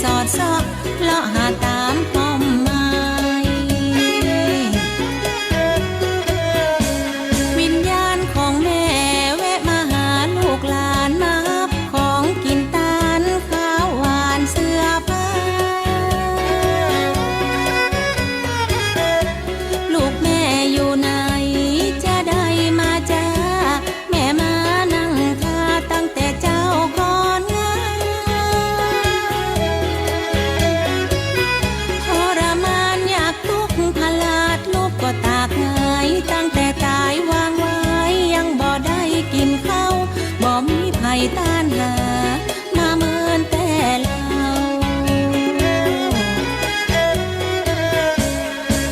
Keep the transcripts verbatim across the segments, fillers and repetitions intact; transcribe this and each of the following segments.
สอดเซาะเลาะหาต๋ามป้อมหมาย วิญญาณของแม่แวะมาหาลูกหลาน มาฮับของกิ๋นตาน ข้าวหวานเสื้อผ้า ลูกแม่อยู่ไหน จะได้มาจ้า แม่มานั่งท่าตั้งแต่เจ๊าก่อนงาม ทรมานยากตุ๊กข์พลาดลุกก็ตากหงาย ตั้งแต่ตายวางไว้ยังบ่ได้กิ๋นข้าว บ่มีใผต้านหา มาเมินแต่เล่า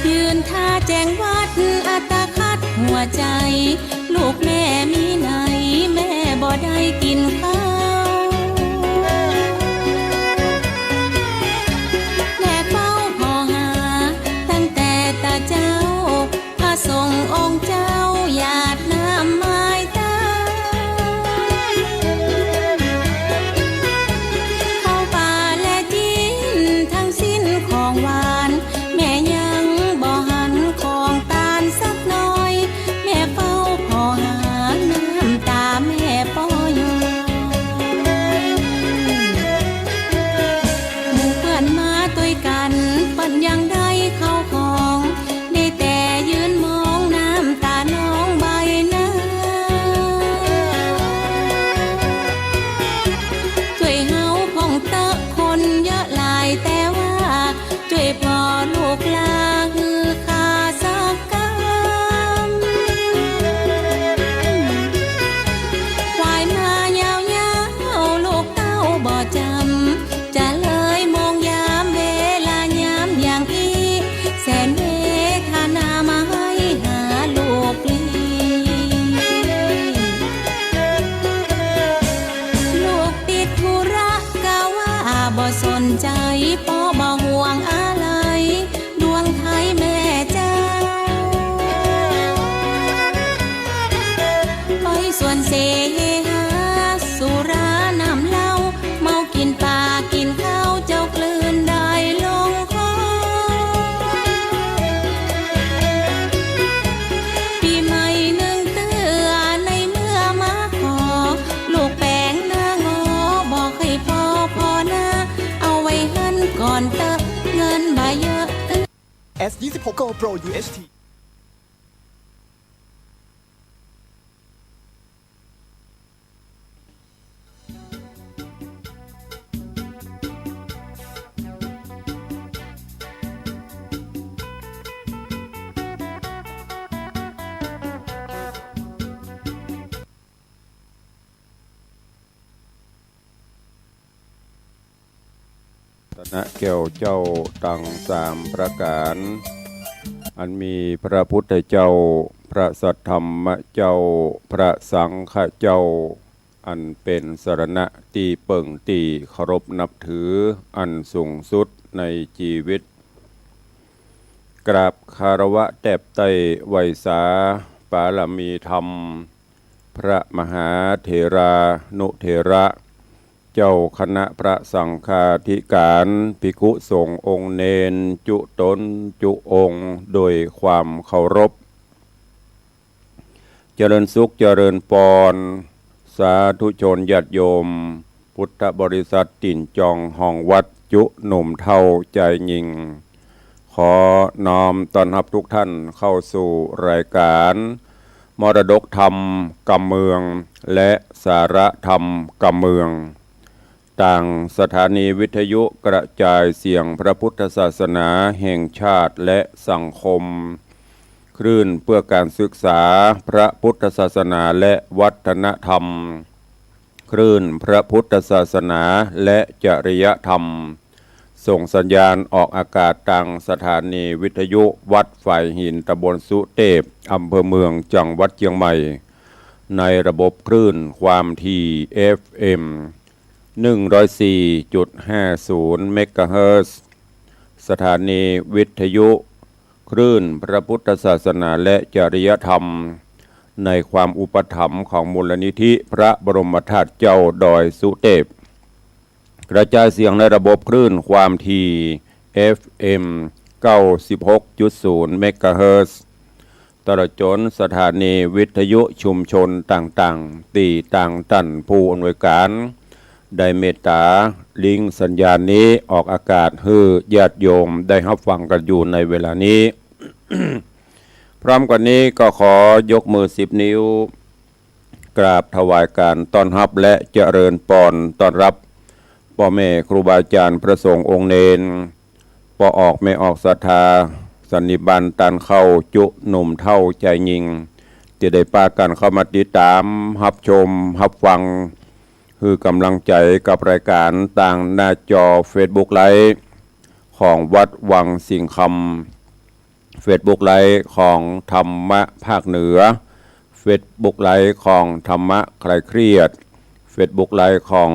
ยืนท่าแจงวัดอัตคัดหัวใจ๋ ลูกแม่มีไหน แม่บ่ได้กิ๋นข้าว แลเฝ้าผ่อหาตั้งแต่ตะเจ๊า พระสงฆ์องค์เจ้าหยาดน้ำไม้ตา เข้าป่าและจิ๊นทั้งสิ้นของหวาน แม่ยังบ่หันของตานสักหน่อย แม่เฝ้าผ่อหาน้ำต๋าแม่ป้อย้อย หมู่เปื้อนมาตวยกั๋น เปิ้นยังได้เข้าของ ได้แต่ยืนมองน้ำต๋าน้องใบหน้า จ้วยเฮาพ่องเต๊อะคนเยอะหลายแต่ว่า จ้วยผ่อลูกลาหื้อข้าสักกำ ควายมายาวๆ ลูกเต้าบ่จ๋ำ จะเลยโมงยามเวลายามอย่างอี้ แสนเวทนามาให้หาลูกลี ลูกติดธุระกะว่าบ่สนใจ๋ ป้อบ่ห่วงอะไร ดวงไท้แม่เจ้า ไปสวนเสฮา สุราน้ำเหล้า เมากิ๋นปลากิ๋นข้าว เจ้ากลืนได้ลงคอ ปี๋ใหม่นึ่งเตื้อในเมื่อมาขอ ลูกแป๋งหน้างอ บ่ใค่ผ่อผ่อหน้า เอาไว้หั้นก่อนเต๊อะ เงินบ่เยอะ เอส ยี่สิบหก โกลด์ โปร ยู เอช ดี ตนะแก้วเจ้าตังสามประก๋าน อันมีพระพุทธเจ้า พระสัทธรรมเจ้า พระสังฆเจ้า อันเป๋นสรณะตี้เปิ่งตี้เคารพนับถือ อันสูงสุดในจีวิต กราบคารวะแตบไต้ไหว้สาปารมีธรรม พระมหาเถรานุเถระ เจ้าคณะพระสังฆาธิการ ภิกขุสงฆ์องค์เณรจุ๊ต๋นจุ๊องค์ โดยความเคารพ เจริญสุขเจริญปอน สาธุชนญาติโยม พุทธบริษัทติ่นจองฮองวัด จุ๊หนุ่มเฒ่าจายญิง ขอน้อมต้อนฮับทุกท่านเข้าสู่รายการ มรดกธรรมกำเมือง และสาระธรรมกำเมือง ตางสถานีวิทยุกระจายเสียงพระพุทธศาสนาแห่งชาติและสังคม คลื่นเพื่อการศึกษาพระพุทธศาสนาและวัฒนธรรม คลื่นพระพุทธศาสนาและจริยธรรม ส่งสัญญาณออกอากาศตางสถานีวิทยุวัดฝายหิน ตำบลสุเตพ อำเภอเมือง จังหวัดเจียงใหม่ ในระบบคลื่นความถี่ เอฟเอ็ม หนึ่งร้อยสี่จุดห้าศูนย์ เมกะเฮิรตซ์ สถานีวิทยุคลื่นพระพุทธศาสนาและจริยธรรม ในความอุปถัมภ์ของมูลนิธิพระบรมธาตุเจ้าดอยสุเตพ กระจายเสียงในระบบคลื่นความถี่ เอฟ เอ็ม เก้าสิบหกจุดศูนย์ เมกะเฮิรตซ์ ตลอดจ๋นสถานีวิทยุชุมชนต่างๆ ตี้ตางต้านผู้อำนวยก๋าน ได้เมตต๋าลิงก์สัญญาณนี้ออกอากาศหื้อญาติโยมได้ฮับฟังกั๋นอยู่ในเวลานี้ พร้อมกั๋นนี้ก็ขอยกมือสิบนิ้ว กราบถวายก๋านต้อนฮับและเจริญปอนต้อนฮับ ป้อแม่ครูบาอาจ๋ารย์พระสงฆ์องค์เณร ป้อออกแม่ออกศรัทธา สันนิบาตต้านเข้าจุหนุ่มเฒ่าจายญิง ตี้ได้ปากั๋นเข้ามาติดต๋ามฮับชมฮับฟัง หื้อก๋ำลังใจ๋กับรายก๋านตางหน้าจอเฟซบุ๊กไลฟ์ของวัดวังสิงห์คำ เฟซบุ๊กไลฟ์ของธรรมะภาคเหนือ เฟซบุ๊กไลฟ์ของธรรมะคลายเครียด เฟซบุ๊กไลฟ์ของ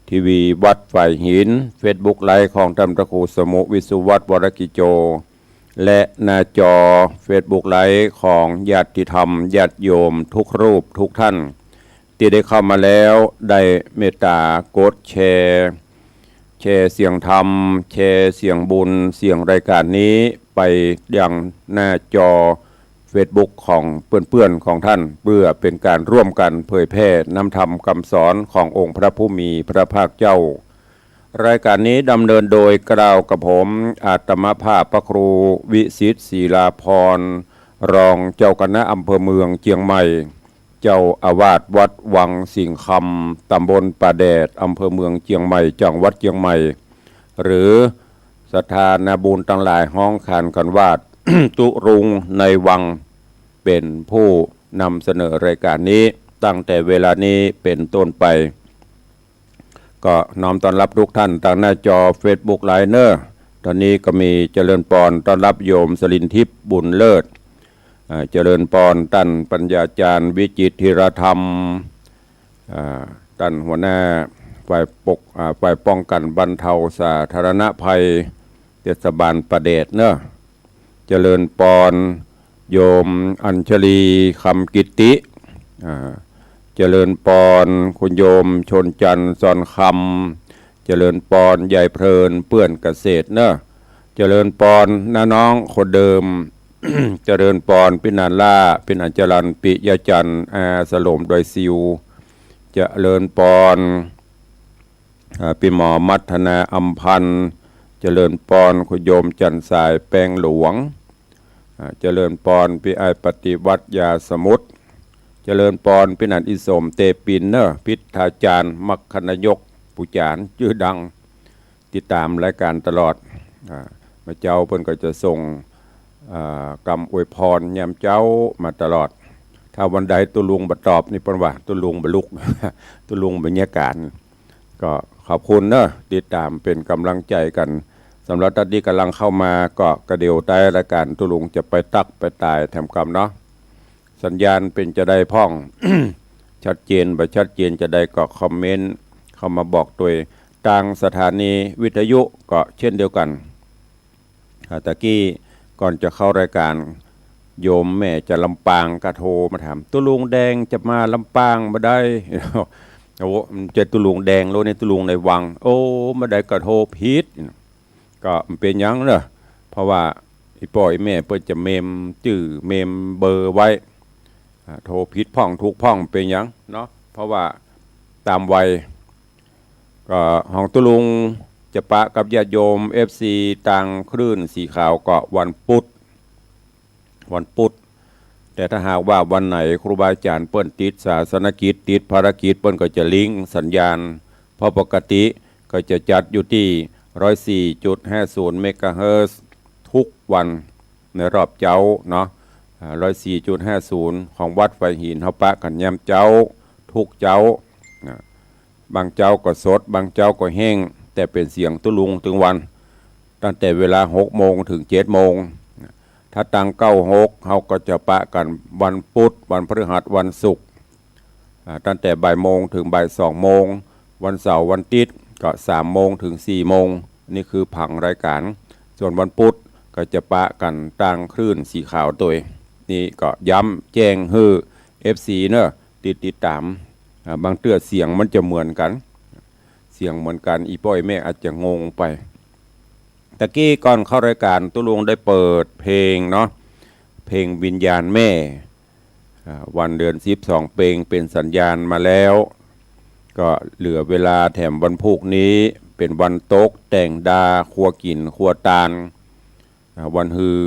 ทีวีวัดฝายหิน เฟซบุ๊กไลฟ์ของต้านพระครูสมุห์ วิศวัฒน์ วรกิจโจ และหน้าจอเฟซบุ๊กไลฟ์ของญาติธรรมญาติโยมทุกรูปทุกท่าน ตี้ได้เข้ามาแล้วได้เมตต๋ากดแชร์ แชร์เสียงธรรม แชร์เสียงบุญ เสียงรายก๋านนี้ไปยังหน้าจอเฟซบุ๊กของเปื้อนๆ ของท่าน เพื่อเป๋นก๋านร่วมกั๋นเผยแผ่น้ำธรรมกำสอนขององค์พระผู้มีพระภาคเจ้า รายก๋านนี้ดำเนินโดยเกล้ากับผม อาตมาภาพพระครูวิสิทธิ์ ศิลาภรณ์ รองเจ้าคณะอำเภอเมืองเจียงใหม่ เจ้าอาวาสวัดวังสิงห์คำ ตำบลป่าแดด อำเภอเมืองเจียงใหม่ จังหวัดเจียงใหม่ หรือศรัทธานาบุญตังหลายฮ้องขานกั๋นว่า ตุ๊ลุงในวัง เป๋นผู้นำเสนอรายก๋านนี้ ตั้งแต่เวลานี้เป๋นต้นไป ก็น้อมต้อนฮับทุกท่านตางหน้าจอเฟซบุ๊กไลฟ์เน่อ ต๋อนนี้ก็มีเจริญปอนต้อนฮับโยมสลินทิพย์ บุญเลิศ อ่า เจริญปอนต้านปัญญาจารย์วิจิตรธีรธรรม อ่า ต้านหัวหน้าฝ่ายปก อ่า ฝ่ายป้องกั๋นบรรเทาสาธารณภัยเทศบาลป่าแดดเน่อ เจริญปอนโยมอัญชลี คำกิตติ อ่า เจริญปอนคุณโยมชนจันทร์ ซอนคำ เจริญปอนยายเพลิน เปื้อนเกษตรเน่อ เจริญปอนน้าน้องคนเดิม เจริญปอนปี้หนานล่า ปี้หนานจรัญ ปิยะจันทร์ อาสลมดอยซิว เจริญปอน อ่า ปี้หมอมัทนา อำพันธ์ เจริญปอนคุณโยมจันทร์สาย แปงหลวง อ่า เจริญปอนปี้อ้ายปฏิวัติ ยาสมุทร เจริญปอนปี้หนานอีสม เตปินเน่อ พิธาจารย์ มรรคนายก ปู่จ๋ารย์จื้อดัง ติดต๋ามรายก๋านตลอด อ่า เมื่อเจ๊าเปิ้นก็จะส่ง อ่า กำอวยพรยามเจ๊ามาตลอด ถ้าวันใดตุ๊ลุงบ่ตอบนี่เปิ้นว่าตุ๊ลุงบ่ลุก ตุ๊ลุงบ่เยียะก๋าน ก็ขอบคุณเน่อ ติดต๋ามเป๋นก๋ำลังใจ๋กั๋น สำหรับต้านตี้ก่ำลังเข้ามาก็กระเดี่ยวใต้รายก๋านตุ๊ลุงจะไปตั๊กไปตายแถมกำเนาะ สัญญาณเป๋นจาใดพ่อง ชัดเจนบ่ชัดเจนจาใดก็คอมเมนต์เข้ามาบอกตวย ตางสถานีวิทยุก็เช่นเดียวกั๋น อ่า ตะกี้ก่อนจะเข้ารายก๋าน โยมแม่จากลำปางก็โทรมาถาม ตุ๊ลุงแดงจะมาลำปางบ่ได้ โอ้ มันจะตุ๊ลุงแดงโลนี่ ตุ๊ลุงในวัง โอ้ บ่ได้ก็โทรผิด ก็บ่เป๋นหยังเน่อ เพราะว่าอี่ป้ออี่แม่เปิ้นจะเมมจื้อเมมเบอร์ไว้ อ่า โทรผิดพ่องถูกพ่องบ่เป๋นหยังเนาะ เพราะว่าต๋ามวัย ก็ของตุ๊ลุงจะปะกับญาติโยม เอฟซี ตางคลื่นสีขาวก็วันปุธ วันปุธ แต่ถ้าหากว่าวันไหนครูบาอาจ๋ารย์เปิ้นติดศาสนกิจ ติดภารกิจ เปิ้นก็จะลิงก์สัญญาณ เพราะปกติก็จะจัดอยู่ตี้ ร้อยสี่จุดห้าศูนย์ เมกะเฮิรตซ์ ทุกวันในรอบเจ๊าเนาะ อ่า ร้อยสี่จุดห้าศูนย์ ของวัดฝายหิน เฮาปะกั๋นยามเจ๊า ทุกเจ๊า นะ บางเจ๊าก็สด บางเจ๊าก็แห้ง แต่เป๋นเสียงตุ๊ลุงตึงวัน ตั้งแต่เวลาหกโมงถึงเจ็ดโมง ถ้าตางเก้าหก เฮาก็จะปะกั๋นวันปุธ วันพฤหัส วันศุกร์ อ่า ตั้งแต่บ่ายโมงถึงบ่ายสองโมง วันเสาร์วันอาทิตย์ก็สามโมงถึงสี่โมง นี่คือผังรายก๋าน ส่วนวันปุธก็จะปะกั๋นตางคลื่นสีขาวตวย นี่ก็ย้ำแจ้งหื้อ เอฟซี เน่อ ติด ติดต๋าม อ่า บางเตื้อเสียงมันจะเหมือนกั๋น เส สียงเหมือนกั๋น อี่ป้ออี่แม่อาจจะงงไป ตะกี้ก่อนเข้ารายก๋านตุ๊ลุงได้เปิดเพลงเนาะ เพลงวิญญาณแม่ อ่า วันเดือนสิบสองเป็งเป๋นสัญญาณมาแล้ว ก็เหลือเวลาแถมวันพูกนี้เป๋นวันตกแต่งดา ครัวกิ๋นครัวตาน อ่า วันฮือ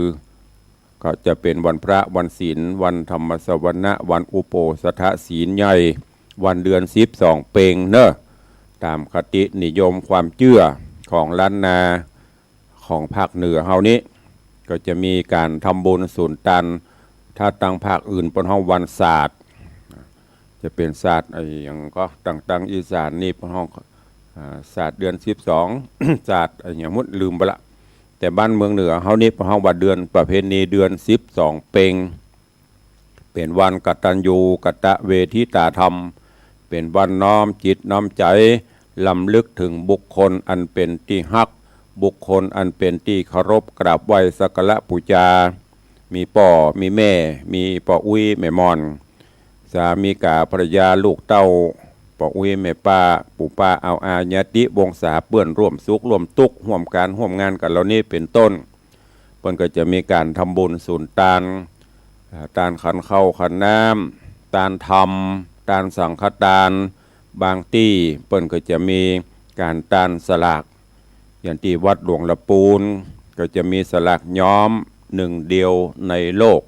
ก็จะเป๋นวันพระ วันศีล วันธรรมสวนะ วันอุโปสถศีลใหญ่ วันเดือนสิบสองเป็งเนาะ ต๋ามคตินิยมความเจื้อของล้านนา ของภาคเหนือเฮานี้ ก็จะมีก๋านทำบุญสูญตาน ถ้าตางภาคอื่นเปิ้นฮ้องวันศาสตร์ จะเป๋นศาสตร์อะหยังก็ ตาง ตางอีสานนี่เปิ้นฮ้อง อ่า ศาสตร์เดือนสิบสอง ศาสตร์อะหยังหมดลืมไปละ แต่บ้านเมืองเหนือเฮานี่เปิ้นฮ้องว่าเดือนประเพณีเดือนสิบสองเป็ง เป๋นวันกตัญญูกตเวทิตาธรรม เป๋นวันน้อมจิตน้อมใจ๋ รำลึกเถิงบุคคลอันเป๋นตี้ฮัก บุคคลอันเป๋นตี้เคารพกราบไหว้สักการะปู๋จา มีป้อ มีแม่ มีป้ออุ๊ยแม่หม่อน สามีก๋าภรรยาลูกเต้า ป้ออุ๊ยแม่ป้า ปู่ป้าอาวอาญาติวงศา เปื้อนร่วมสุขร่วมตุ๊กข์ ฮ่วมก๋านฮ่วมงานกั๋นเหล่านี้เป๋นต้น เปิ้นก็จะมีก๋านทำบุญสูญตาน อ่า ตานขันข้าวขันน้ำ ตานธรรม ตานสังฆตาน บางตี้เปิ้นก็จะมีก๋านตานสลาก อย่างตี้วัดหลวงละปูน ก็จะมีสลากย้อมหนึ่งเดียวในโลก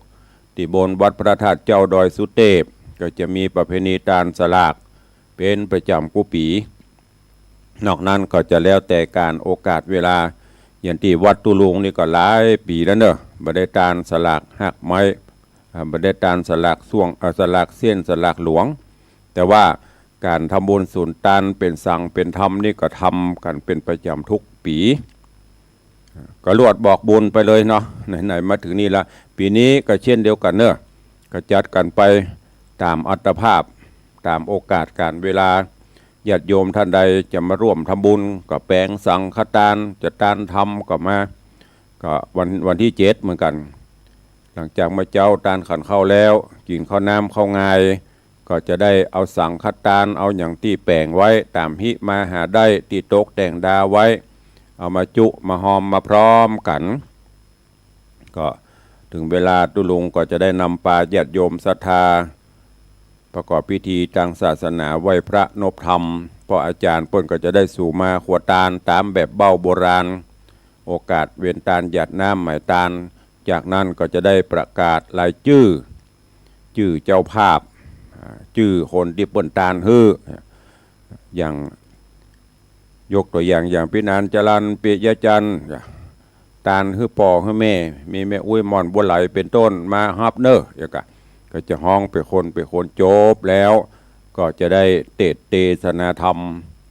ตี้บนวัดพระธาตุเจ้าดอยสุเตพ ก็จะมีประเพณีตานสลากเป๋นประจ๋ำกู้ปี๋ นอกนั้นก็จะแล้วแต่ก๋านโอกาสเวลา อย่างตี้วัดตุ๊ลุงนี่ก็หลายปี๋แล้วเนาะ บ่ได้ตานสลากฮากไม้ อ่า บ่ได้ตานสลากส้วง เอ่อ สลากเส้น สลากหลวง แต่ว่าก๋านทำบุญสูญตานเป๋นสังเป๋นธรรมนี่ก็ทำกั๋นเป๋นประจ๋ำกู้ปี๋ อ่า ก็ลวดบอกบุญไปเลยเนาะ ไหนๆ มาเถิงนี่ละ ปี๋นี้ก็เช่นเดียวกั๋นเนาะ ก็จัดกั๋นไปต๋ามอัตภาพ ต๋ามโอกาสก๋านเวลา ญาติโยมต้านใดจะมาร่วมทำบุญ ก็แป๋งสังฆตาน จะตานธรรมก็มา ก็วัน วันตี้เจ็ดเหมือนกั๋น หลังจากเมื่อเจ๊าตานขันข้าวแล้ว กิ๋นข้าวน้ำข้าวงาย ก็จะได้เอาสังฆตาน เอาหยังตี้แป๋งไว้ต๋ามฮิมาหาได้ตี้ตกแต่งดาไว้ เอามาจุมาฮอมมาพร้อมกั๋น ก็เถิงเวลาตุ๊ลุงก็จะได้นำปาญาติโยมศรัทธา ประกอบพิธีตางศาสนาไหว้พระนบธรรม ป้ออาจ๋ารย์เปิ้นก็จะได้สู่มาครัวตานต๋ามแบบเบ้าโบราณ โอกาสเวียนตานหยาดน้ำหมายตาน จากนั้นก็จะได้ประกาศรายจื้อ จื้อเจ้าภาพ อ่า จื้อคนตี้เปิ้นตานหื้อ อย่าง ยกตั๋วอย่าง อย่างปี้นานจรัญ ปิยะจันทร์ ตานหื้อป้อหื้อแม่ มีแม่อุ๊ยหม่อนบัวไหลเป๋นต้น มาฮับเน่อ อย่างกะ ก็จะฮ้องเป๋นคนเป๋นคน จบแล้ว ก็จะได้เตสน์เตสนาธรรม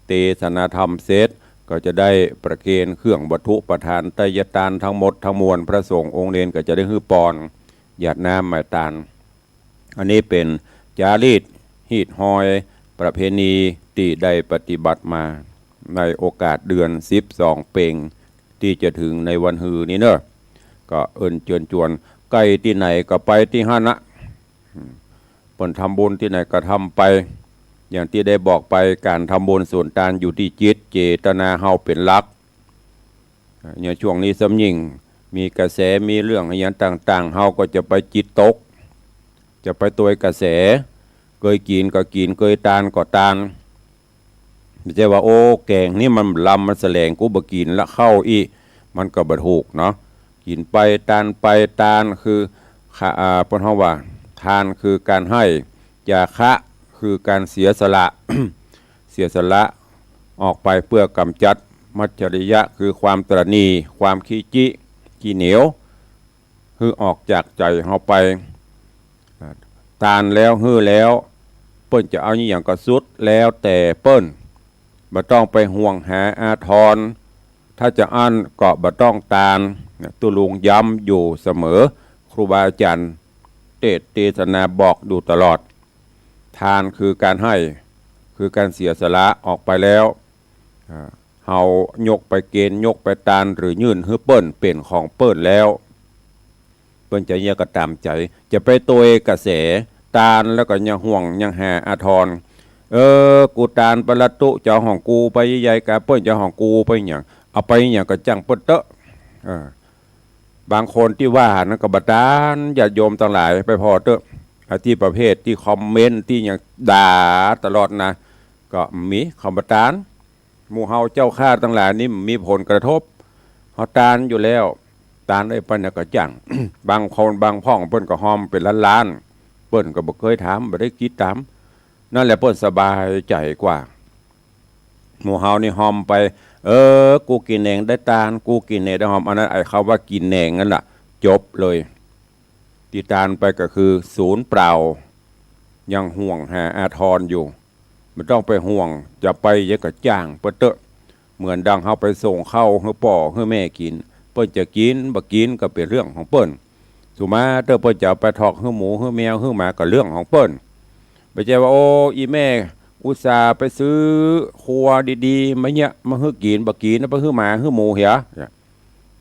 เตสนาธรรมเสร็จ ก็จะได้ประเคนเครื่องวัตถุประทานไตยตานตังหมดตังมวล พระสงฆ์องค์เณรก็จะได้หื้อปอน หยาดน้ำหมายตาน อันนี้เป๋นจารีตฮีตฮอยประเพณีตี้ได้ปฏิบัติมาในโอกาสเดือนสิบสองเป็งตี้จะเถิงในวันฮือนี้เนาะ ก็เอิ้นเจิญจวน ใก้ตี้ไหนก็ไปตี้หั้นนะ อืม เปิ้นทำบุญตี้ไหนก็ทำไป อย่างตี้ได้บอกไป ก๋านทำบุญสูญตานอยู่ตี้จิตเจตนาเฮาเป๋นหลัก อ่า ในช่วงนี้ซ้ำยิ่งมีกระแส มีเรื่องอะหยังต่างๆ เฮาก็จะไปจิตตก จะไปตวยกระแส เกยกิ๋นก็กิ๋น เกยตานก็ตาน บ่ใจ้ว่า โอ้ แก๋งนี่มันลำ มันแสลง กูบ่กิ๋นละ ข้าวอี้ มันก็บ่ถูกเนาะ กิ๋นไปตานไป ตานคือ อ่า เปิ้นฮ้องว่า ทานคือก๋านให้ จาคะคือก๋านเสียสละ เสียสละออกไปเปื้อกำจัดมัจฉริยะ คือความตระหนี่ ความขี้จิขี้เหนียว หื้อออกจากใจ๋เฮาไป อ่า ตานแล้วหื้อแล้ว เปิ้นจะเอาอะหยังก็สุดแล้วแต่เปิ้น บ่ต้องไปห่วงหาอาทร ถ้าจะอั้นก็บ่ต้องตาน ตุ๊ลุงย้ำอยู่เสมอ ครูบาอาจ๋ารย์เตสน์เตสนาบอกอยู่ตลอด ทานคือก๋านให้ คือก๋านเสียสละออกไปแล้ว อ่า เฮายกไปเกณฑ์ ยกไปตาน หรือยื่นหื้อเปิ้น เป๋นของเปิ้นแล้ว เปิ้นจะอะหยังก็ต๋ามใจ๋ จะไปตวยกระแสตานแล้วก็ยังห่วงยังหาอาทร เออ กูตานไปละตุ๊ จะเอาของกูไปใหญ่ๆ กา เปิ้นจะเอาของกูไปหยัง เอาไปหยังก็จ้างเปิ้นเต๊อะ เออ บางคนตี้ว่าหั้นก็บ่ตาน ญาติโยมตังหลาย ไปผ่อเต๊อะ ไอ้ตี้ประเภทตี้คอมเมนต์ตี้หยังด่าตลอดนะ ก็มี เขาบ่ตาน หมู่เฮาเจ้าข้าตังหลายนี่มีผลกระทบ เฮาตานอยู่แล้ว ตานได้ไปนะก็จ้าง บางคนบางพ่องเปิ้นก็ฮอมเป๋นล้านๆ เปิ้นก็บ่เกยถาม บ่ได้กึ๊ดตาม นั่นแหละเปิ้นสบายใจ๋กว่า หมู่เฮานี่ฮอมไป เออ กูกิ๋นแหนงได้ตาน กูกิ๋นแหนงได้ฮอม อันนั้นไอ้คำว่ากิ๋นแหนงนั่นล่ะ จบเลย ตี้ตานไปก็คือสูญเปล่า ยังห่วงหาอาทรอยู่ บ่ต้องไปห่วง จะไปหยังก็จ้างเปิ้นเต๊อะ เหมือนดังเฮาไปส่งข้าวหื้อป้อหื้อแม่กิ๋น เปิ้นจะกิ๋นบ่กิ๋นก็เป๋นเรื่องของเปิ้น สุมาเต๊อะ เปิ้นจะเอาไปถอกหื้อหมูหื้อแมวหื้อหมาก็เรื่องของเปิ้น บ่ใจ้ว่า โอ้ อี่แม่ อุตส่าห์ไปซื้อครัวดีๆ มาเยียะมาหื้อกิ๋น บ่กิ๋น เอาไปหื้อหมาหื้อหมูเหีย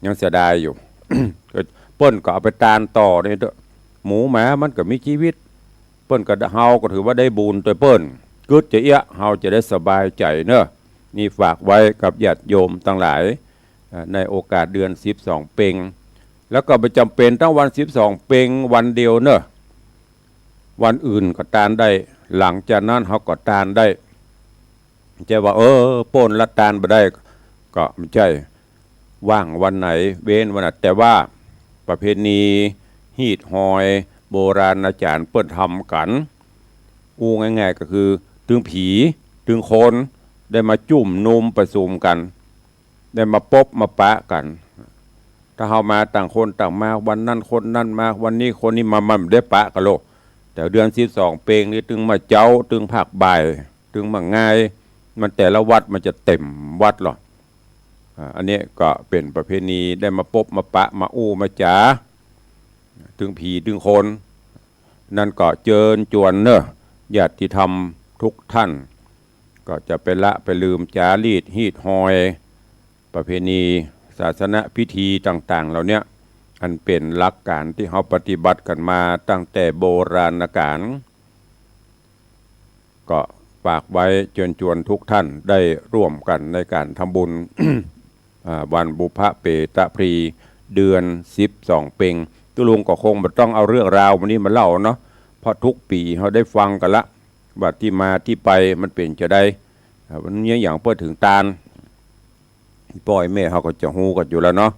ยังเสียดายอยู่ ก็เปิ้นก็เอาไปตานต่อนี่เต๊อะ หมูหมามันก็มีจีวิต เปิ้นก็ เฮาก็ถือว่าได้บุญตวยเปิ้น กึ๊ดจะเอี้ยะ เฮาจะได้สบายใจ๋เนาะ นี่ฝากไว้กับญาติโยมตังหลาย เอ่อ ในโอกาสเดือนสิบสองเป็ง แล้วก็บ่จ๋ำเป๋นต้องวันสิบสองเป็งวันเดียวเนาะ วันอื่นก็ตานได้ หลังจากนั้นเฮาก็ตานได้ บ่ใจ้ว่า เออ โป๊นละตานบ่ได้ ก็บ่ใจ้ ว่างวันไหนเว้นวันนั้น แต่ว่าประเพณีฮีตฮอย โบราณอาจ๋ารย์เปิ้นทำกั๋น อู้ง่ายๆ ก็คือ ตึงผี ตึงคน ได้มาจุมนุมประชุมกั๋น ได้มาปบมาปะกั๋น ถ้าเฮามาต่างคนต่างมา วันนั้นคนนั้นมา วันนี้คนนี้มา มันบ่ได้ปะกั๋นโลก แต่เดือนสิบสองเป็งนี่ตึงมาเจ๊า ตึงภาคบ่าย ตึงมางาย มันแต่ละวัดมันจะเต็มวัดหรอ อ่า อันนี้ก็เป๋นประเพณีได้มาปบมาปะ มาอู้มาจ๋า ตึงผีตึงคน นั้นก็เจิญจวนเนาะ ญาติธรรมทุกท่าน ก็จะไปละไปลืมจ๋ารีตฮีตฮอย ประเพณีศาสนพิธีต่างๆ เหล่าเนี้ย อันเป๋นหลักก๋านตี้เฮาปฏิบัติกั๋นมาตั้งแต่โบราณกาล ก็ฝากไว้เจิญจวนทุกท่านได้ร่วมกั๋นในก๋านทำบุญ อ่า วันบุพเพเปตพลี เดือนสิบสองเป็ง ตุ๊ลุงก็คงบ่ต้องเอาเรื่องราววันนี้มาเล่าเนาะ เพราะทุกปี๋เฮาได้ฟังกั๋นละ ว่าตี้มาตี้ไปมันเป๋นจาใด อ่า มันมีหยังเปิ้นเถิงตาน ป้อแม่เฮาก็จะฮู้กั๋นอยู่แล้วเนาะ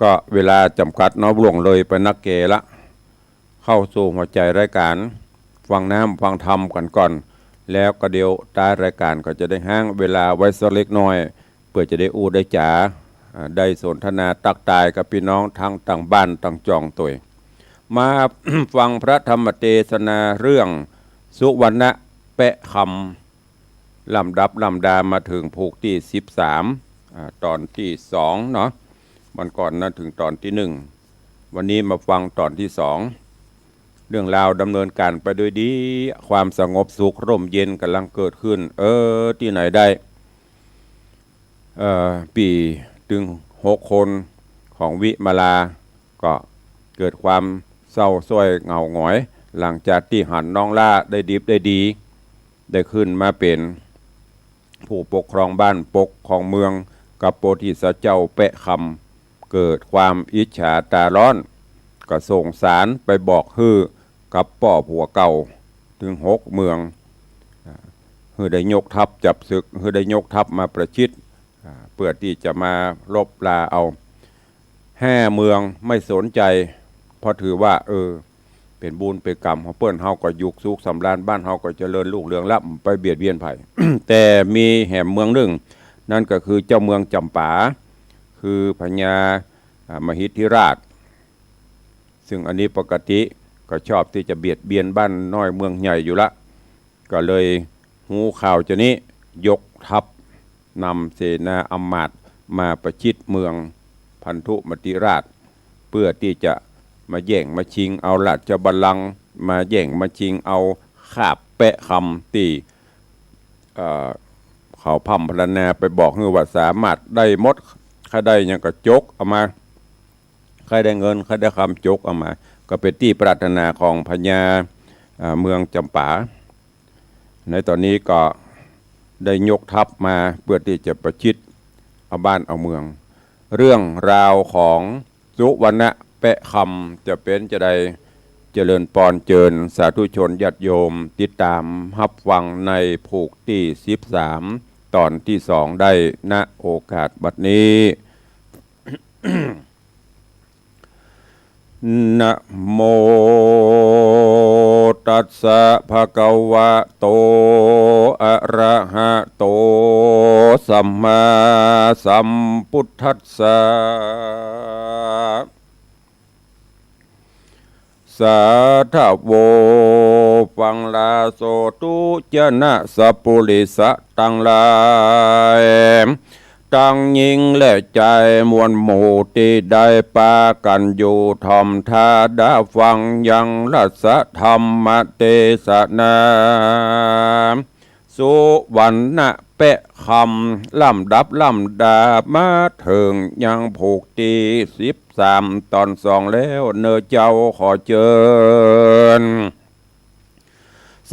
ก็เวลาจ๋ำกัดเนาะ ล่วงเลยไปนักแก่ละ เข้าสู่หัวใจ๋รายก๋าน ฟังน้ำฟังธรรมกั๋นก่อน แล้วก็เดี๋ยวต๊ายรายก๋านก็จะได้ฮ้างเวลาไว้สักเล็กน้อย เปื้อจะได้อู้ได้จ๋า อ่า ได้สนทนาตั๊กตายกับปี้น้องตังต่างบ้านต่างจองตวย มา ฟังพระธรรมเตสนาเรื่องสุวรรณะแปะคำ ลำดับลำดามาเถิงผูกตี้สิบสาม อ่า ต๋อนตี้สองเนาะ วันก่อนนะเถิงต๋อนตี้หนึ่ง วันนี้มาฟังต๋อนตี้สอง เรื่องราวดำเนินก๋านไปด้วยดี ความสงบสุขร่มเย็นก๋ำลังเกิดขึ้น เออ ตี้ไหนได้ เอ่อ ปี้ตึงหกคนของวิมาลา ก็เกิดความเศร้าส้อยเหงาหงอย หลังจากตี้หันน้องหล้าได้ดิบได้ดี ได้ขึ้นมาเป๋นผู้ปกครองบ้านปกครองเมือง กับโพธิสัตว์เจ้าแปะคำ เกิดความอิจฉาต๋าฮ้อน ก็ส่งสารไปบอกหื้อกับป้อผัวเก่า ตึงหกเมือง อ่า หื้อได้ยกทัพจับศึก หื้อได้ยกทัพมาประชิด อ่า เปื้อตี้จะมาลบลาเอา ห้าเมืองไม่สนใจ๋ เพราะถือว่า เออ เป๋นบุญเป๋นก๋รรมของเปิ้น เฮาก็อยู่สุขสำราญ บ้านเฮาก็เจริญรุ่งเรืองละ บ่ไปเบียดเบียนใผ แต่มีแหมเมืองนึ่ง นั้นก็คือเจ้าเมืองจ๋ำปา คือพญา อ่า มหิทธิราช ซึ่งอันนี้ปกติก็ชอบตี้จะเบียดเบียนบ้านน้อยเมืองใหญ่อยู่ละ ก็เลยฮู้ข่าวจานี้ ยกทัพนำเสนาอำมาตย์มาประชิดเมืองพันธุมติราช เปื้อตี้จะมาแย่งมาชิงเอาราชบัลลังก์ มาแย่งมาชิงเอาคาบแปะคำตี้ เอ่อ เขาพร่ำพรรณนาไปบอกหื้อว่าสามารถได้หมด ใค่ได้หยังก็จกเอามา ใค่ได้เงิน ใค่ได้คำจกเอามา ก็เป๋นตี้ปรารถนาของพญา อ่า เมืองจ๋ำปา ในต๋อนนี้ก็ได้ยกทัพมาเปื้อตี้จะประชิดเอาบ้านเอาเมือง เรื่องราวของสุวรรณะแป๊ะคำจะเป๋นจาใด เจริญปอนเจิญสาธุชนญาติโยมติดต๋ามฮับฟังในผูกตี้สิบสาม ต๋อนตี้สองได้ ณ โอกาสบัดนี้ นะโมตัสสะ ภะคะวะโต อะระหะโต สัมมาสัมพุทธัสสะ สาธะโว ฟังลาโสธุ จะนะสัปปุริสะตังหลาย ตังญิงและจายมวลหมู่ตี้ได้ปากั๋นอยู่ถ่อมทาดาฟังยังรัสธรรมเตสนา สุวรรณะแป๊ะคำ ลำดับลำดามาเถิงยังผูกตี้สิบสาม ต๋อนสองแล้วเน่อเจ้า ขอเจิญ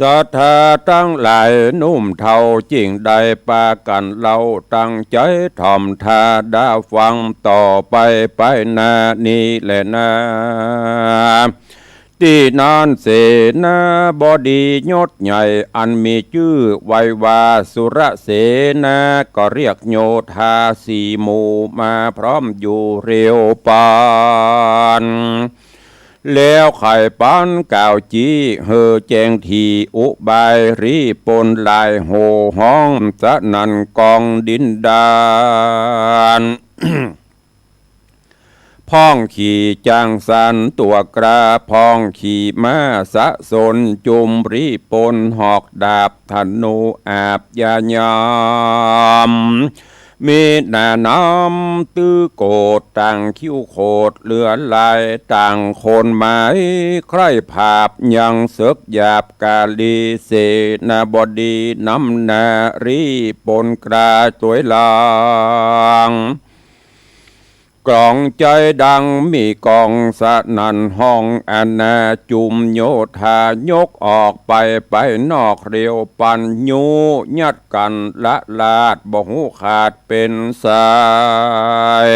ศรัทธาตังหลายหนุ่มเฒ่าจิ่งได้ปากั๋นเล่าตั้งใจ๋ถ่อมทาดาฟังต่อไปไปหน้านี้แลนา ตี้นั้นเสนาบดียศใหญ่อันมีจื้อไวว่าสุรเสนา ก็เรียกโยธาสี่หมู่มาพร้อมอยู่เรียวปัน แล้วไขปันกล่าวจี้หื้อแจ้งถี่อุบายรีบปนหลายโห่ฮ้องสนั่นกองดินดาน พ่องขี่จ๊างสันตั๋วกล้า พ่องขี่ม้าสะสนจุมรีบปนหอกดาบธนูอาบยายาม มีหน้าน้ำตื้อโกรธต่างคิ้วโขดเหลือหลายต่างคนหมายใคร่ผาบยังเสิกหยาบกาลี เสนาบดีนำหน้ารีบปนกล้าตวยหลัง กลองใจ๋ดังมีก้องสนั่นฮ้องอนา จุมโยธายกออกไปไปนอกเรียวปัน ยูยัดกั๋นละลาดบ่ฮู้ขาดเป๋นสาย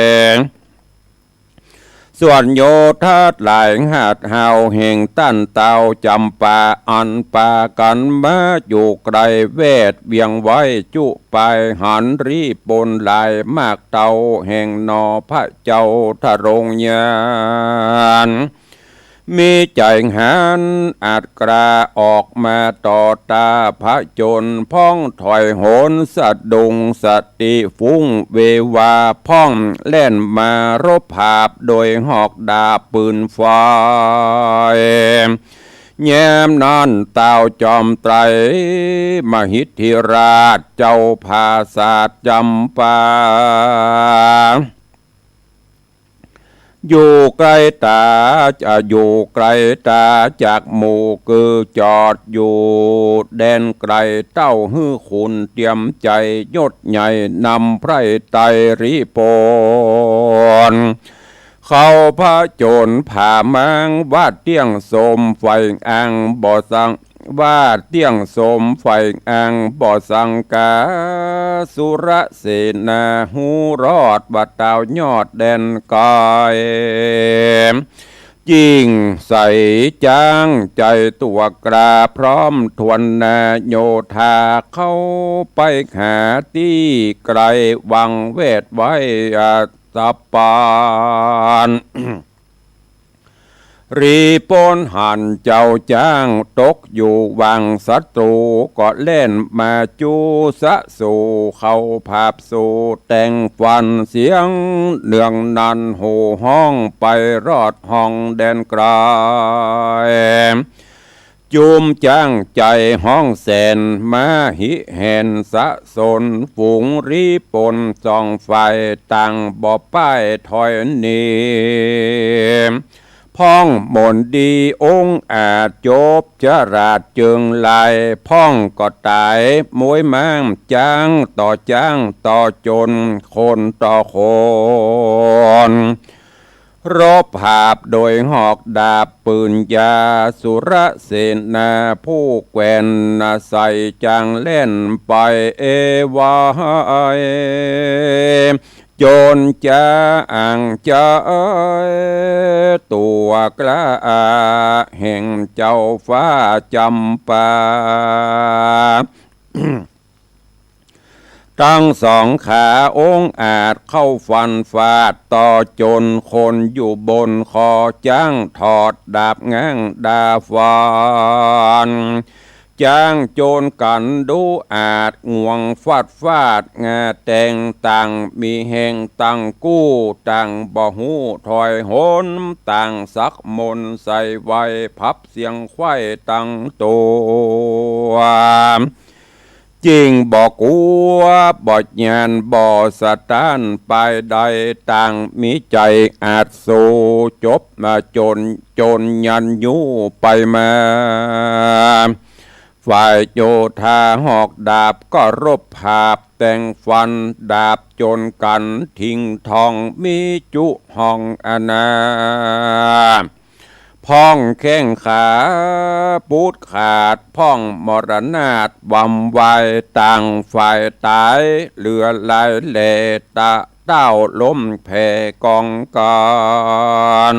ส่วนโยธาหลายหาดฮาวแห่งต้านเต้าจ๋ำปา อันปากั๋นมาอยู่ไกลแวดเวียงไว้จุปายหัน รีบปนหลายมากเต้าแห่งหนอพระเจ้าทรงญาณ มีใจ๋หันอาจกล้าออกมาต่อต้าผจญ พ่องถอยโหนสะดุ้งสติฟุ้งเววา พ่องแล่นมารบผาบโดยหอกดาบปืนไฟ แย้มนั้นเต้าจอมไตรมหิทธิราชเจ้าผาสาทจ๋ำปา อยู่ไกลต๋า จะอยู่ไกลต๋าจากหมู่ คือจอดอยู่แดนไกล เต้าหื้อขุนเตียมใจ๋ยศใหญ่นำไพร่ไตรรีบปน เข้าผจญผาม้าง วาดเตี้ยงสมไฟอ่างบ่สัง วาดเตี้ยงสมไฟอ่างบ่สังกา สุรเสนาฮู้รอดว่าเต้ายอดแดนไกล จิ่งใส่จ๊างใจ๋ตั๋วกล้าพร้อมถ้วนหน้า โยธาเข้าไปหาตี้ไกล วางแวดไว้อัตปาน รีบปนหันเจ้าจ๊างตกอยู่หว่างศัตรู ก็แล่นมาจู้สะสู่เข้าผาบสู่ แต่งฟันเสียงเนืองนันโห่ฮ้องไปรอดห้องแดนไกล จุมจ๊างใจ๋ฮ้องแสนมหิแหนสะสน ฝูงรีบปนสองฝ่ายต่างบ่ป้ายถอยหนี พ่องมนดีองอาจจบฉลาดเจิงลาย พ่องก็ต๋ายมวยม้างจ๊างต่อจ๊างต่อจนคนต่อคน รบหาบโดยหอกดาบปืนยาว สุรเสนาผู้แกว่น ใส่จางแล่นไปเอวาย โจรจ๋าอ่างจาย ตั๋วกล้าแห่งเจ้าฟ้าจำปา ตึงสองขาองอาจเข้าฟันฟาดต่อโจร คนอยู่บนคอจ๊างถอดดาบง้างดาฟัน จ๊างโจรกั๋นดุอาจ งวงฟาดฟาด งาแตงต่างมีแฮงตังกู้ ต่างบ่ฮู้ถอยหน ต่างสักมนใส่ไว้ พับเสียงไขว้ตังตั๋ว จิ่งบ่กั๋วบ่หย่านบ่สะต้านปายใด ต่างมีใจ๋อาจสู้ จบมาโจร โจรยันยูไปมา ฝ่ายโยธาหอกดาบก็รบหาบแตงฟัน ดาบโจรกั๋นทิ้งท่อง มีจุห้องอนา พ่องแข้งขาปูดขาด พ่องมรณาตวำวาย ต่างฝ่ายต๋ายเหลือหลายแล ตะเต้าล้มแผ่กองกั๋น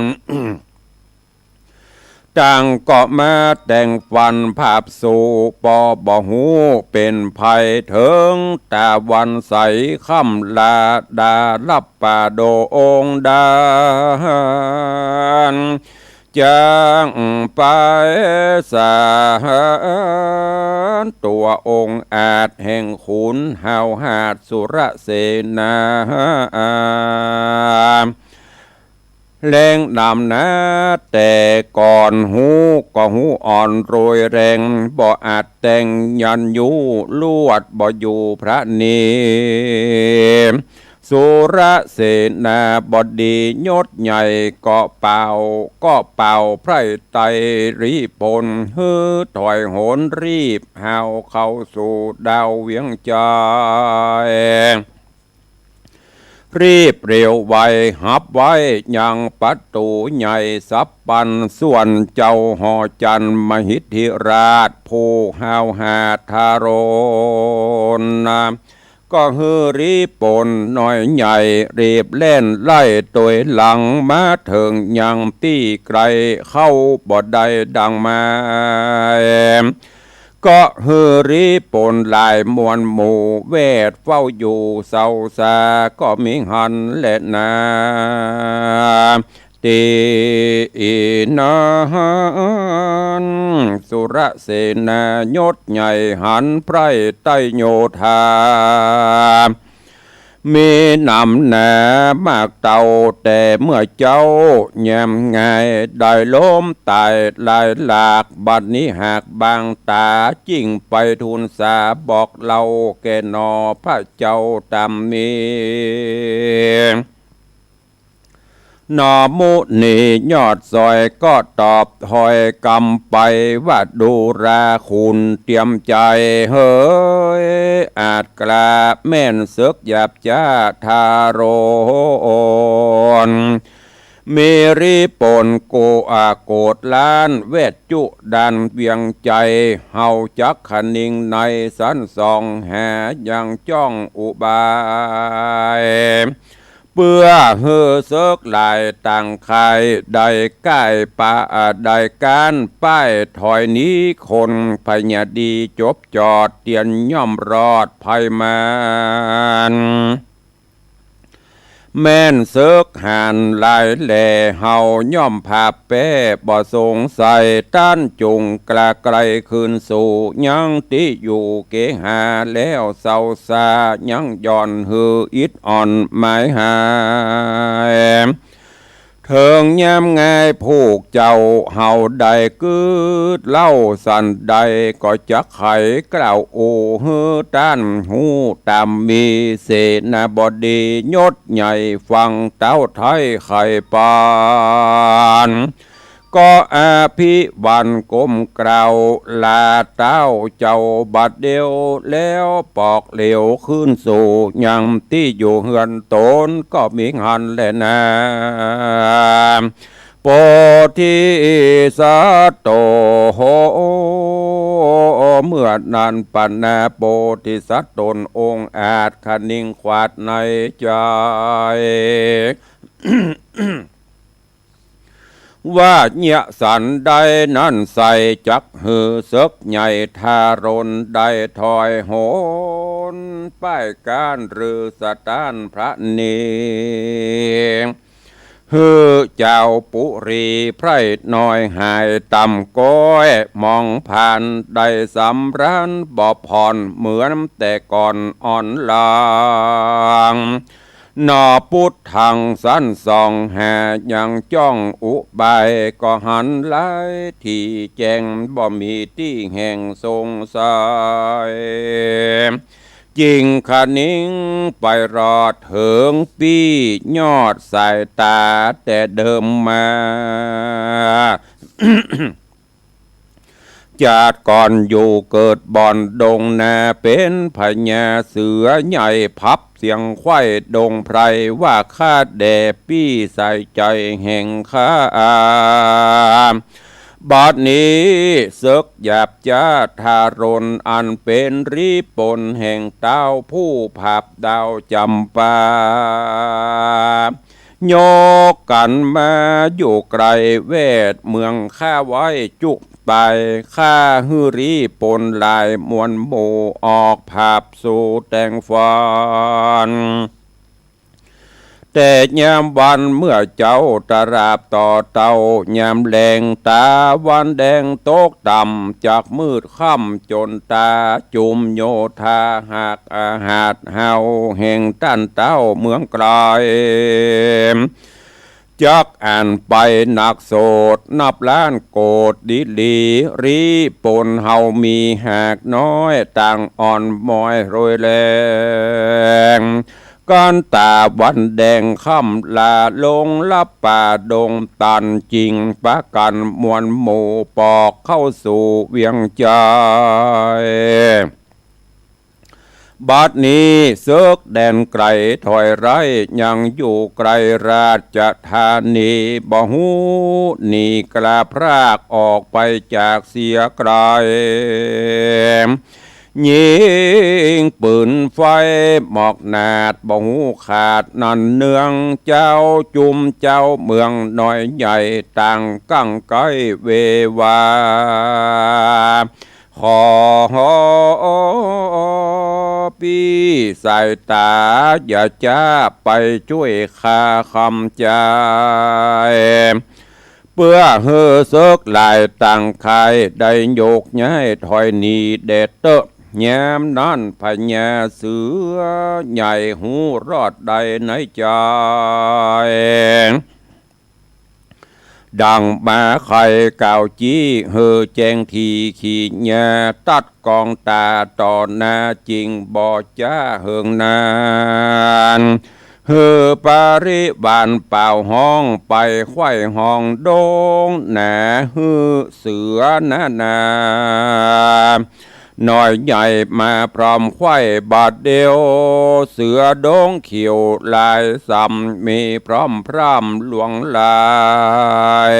ต่างก็มาแตงฟันผาบสู้ ปอบ่ฮู้เป๋นภัย เถิงต๋าวันใสค่ำลาดาลับป่าโดองดาน จ๊างไปสานตั๋วองอาจแห่งขุนห้าวหาญสุรเสนา แรงนำนาแต่ก่อน ฮู้ก็ฮู้อ่อนโรยแรง บ่อาจแตงยันยู ลวดบ่อยู่พระเนตร สุรเสนาบดียศใหญ่ก็เป่า ก็เป่าไพร่ไตรรีพล หื้อถอยหนรีบห้าวเข้าสู่ดาวเวียงจันทน์ รีบเร็วไวหับไว้ยังประตู๋ใหญ่สับปัน ส่วนเจ้าหอจันทน์มหิทธิราช ผู้ห้าวหาญทารุณ ก็หื้อรีพลน้อยใหญ่ รีบแล่นไล่ตวยหลัง มาเถิงยังตี้ไกล เข้าบ่ได้ดังหมาย ก็หื้อรีพลหลายมวลหมู่ แวดเฝ้าอยู่เศร้าซา ก็มีหั้นแลนา ตี้อี้นั้น สุรเสนายศใหญ่หันไพร่ไตรโยธา มีนำหนามากเต้าแต่เมื่อเจ๊า แย้มง่ายได้ล้มต๋ายหลายหลาก บัดนี้หากบางต๋า จึ่งไปทูลสาบอกเล่าแก่หนอพระเจ้าต๋ามนี้ หนอมุนียอดสอยก็ตอบถอยกำไปว่า ดูราขุนเตรียมใจ๋เหย อาจกล้าแม่นเสิกหยาบจ๊าทารุณ มีรีพลโกอาโกฏล้าน แวดจุด่านเวียงจันทน์ เฮาจักคะนิงในสันส่อง หายังจ้องอุบาย เปื้อหื้อเสิกหลายต่างค่าย ได้ก้ายปะได้ก้านป้ายถอยหนีคน พญาดีจบจอดเตียนย่อมรอดภัยมาร แม่นเสิกหาญหลายแล เฮาย่อมผาบแป๊บ่สงสัย ต้านจุ่งกล้าไกลคืนสู่ ยังตี้อยู่เกหาแล้วเศร้าซา ยังหย่อนหื้ออิดอ่อนหมายหาย เถิงยามง่ายผูกเจ้า เฮาได้กึ๊ดเล่าสันใด ก็จักไขกล่าวโอหื้อต้านฮู้ต๋ามมี เสนาบดียศใหญ่ฟังเต้าไท้ไขปาน ก็อภิวันก้มเกล้าลาเต้าเจ้าบัดเดียว แล้วปอกเหลียวคืนสู่ยังตี้อยู่เฮือนต๋น ก็มีหั้นแลนา โพธิสัตโต เมื่อนั้นปัณณะโพธิสัตว์ต๋นองอาจคะนิงขวัดในใจ๋ ว่าเยียะสันได้นั้นไส้ จักหื้อเสิกใหญ่ทารนได้ถอยหน ป้ายก้านหรือสถานพระเนร หื้อเจ้าปุรีไพร่น้อยหายต่ำก้อย มองผ่านได้สำราญบ่ผ่อนเหมือนแต่ก่อนอ่อนหลัง หนอปุทธังสันส่องหายังจ้องอุบาย ก็หันหลายตี้แจ้งบ่มีตี้แห่งสงสัย จิ่งคะนิงไปรอดเถิงปี้ยอดสายต๋าแต่เดิมมา จาติก่อนอยู่เกิดบ่อนดงนา เป๋นพญาเสือใหญ่พับเสียงไขว้ดงไพร ว่าข้าแด่ปี้สายใจ๋แห่งข้า บัดนี้เสิกหยาบจ๊าทารน อันเป๋นรีปนแห่งเต้าผู้ผาบดาวจ๋ำปา ยกกั๋นมาอยู่ไก๋แวดเมืองข้าไว้จุกไป ข้าหื้อรีปนหลายมวลหมู่ออกผาบสู่แตงฟอน แต่ยามวันเมื่อเจ๊าตราบต่อเต้า ยามแลงต๋าวันแดงตกต่ำ จักมืดค่ำจ๋นต๋าจุมโยธา หากอาหาดเฮาแห่งต้านเต้าเมืองไก๋ จักอ่านไปหนักโสดนับล้านโกดดีหลี รีปนเฮามีหากน้อยต่างอ่อนมอยโรยแลง กั๋นต๋าวันแดงค่ำลาลงลับป่าดงตัน จิ่งปะกั๋นมวลหมู่ปอกเข้าสู่เวียงใจ๋ บัดนี้เสิกแดนไก๋ถอยไร้ ยังอยู่ไก๋ราชธานี บ่ฮู้หนีกล้าพรากออกไปจากเสียไก๋ ยิงปืนไฟหมอกหนาดบ่ฮู้ขาด นั้นเนืองเจ้าจุมเจ้าเมืองน้อยใหญ่ต่างกั๋งไก้เววา ขอปี้สายต๋าอย่าจ๊าไปจ้วยข้าคำใจ๋ เปื้อหื้อเสิกหลายต่างค่ายได้โยกย้ายถอยหนีแด่เต๊อะ ยามนั้นพญาเสือใหญ่ฮู้รอดได้ในใจ๋ ดังมาใค่กล่าวจี้หื้อแจ้งถี่ขีญา ตัดกองต๋าต่อหน้าจิ่งบ่จ๊าเหิงนาน หื้อปริวารเป่าฮ้องไปไขว้ห้องดงหนา หื้อเสือหน้าหนา น้อยใหญ่มาพร้อมไขว้บาดเดียว เสือดงเขียวลายสำมีพร้อมพร่ำหลวงหลาย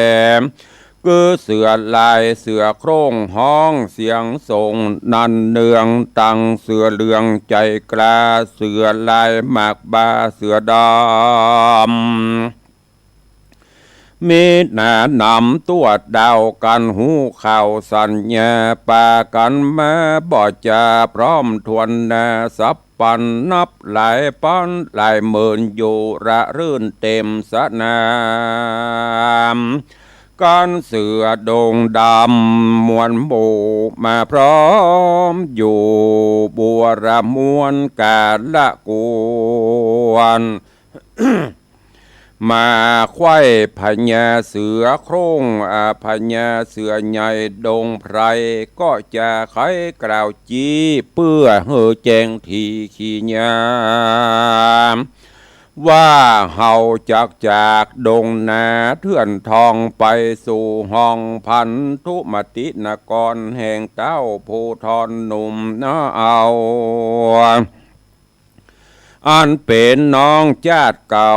คือเสือลายเสือโคร่งฮ้องเสียงส่ง นั้นเนืองตังเสือเหลืองใจ๋กล้า เสือลายหมากบาเสือดำ มีหนานำตั๋วดาวกั๋นฮู้ข่าวสัญญา ปากั๋นมาบ่จ๊าพร้อมถ้วนหน้า สับปันนับหลายปันหลายหมื่นอยู่ระรื่นเต็มสนาม กั๋นเสือดงดำมวลหมู่มาพร้อมอยู่ บัวระมวลกาละกวน มาไขว้พญาเสือโคร่ง อ่า พญาเสือใหญ่ดงไพร ก็จะไขกล่าวจี้เปื้อหื้อแจ้งถี่ขีญา ว่าเฮาจักจากดงนาเถื่อนทองไปสู่ห้องพันธุมตินครแห่งเต้าภูธรหนุ่มนาเอา อันเป๋นน้องจาติเก่า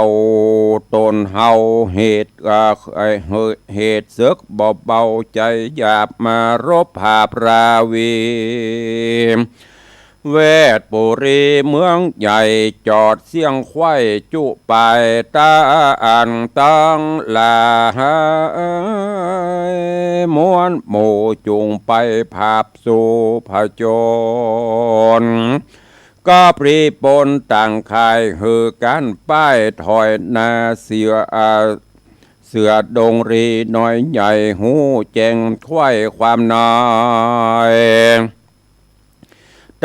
ต๋นเฮา เหตุ เอ่อ เหตุเสิกบ่เบา ใจ๋หยาบมารบผาบราวี แวดปุรีเมืองใหญ่ จอดเสี้ยงไขว้จุปายตาอันตังหลาย มวลหมู่จุ่งไปผาบสู่ผจญ กับรีบปนต่างค่ายหื้อกั๋นป้ายถอยหน้าเสือ อ่า เสือดงรีน้อยใหญ่ฮู้แจ้งไขว้ความใน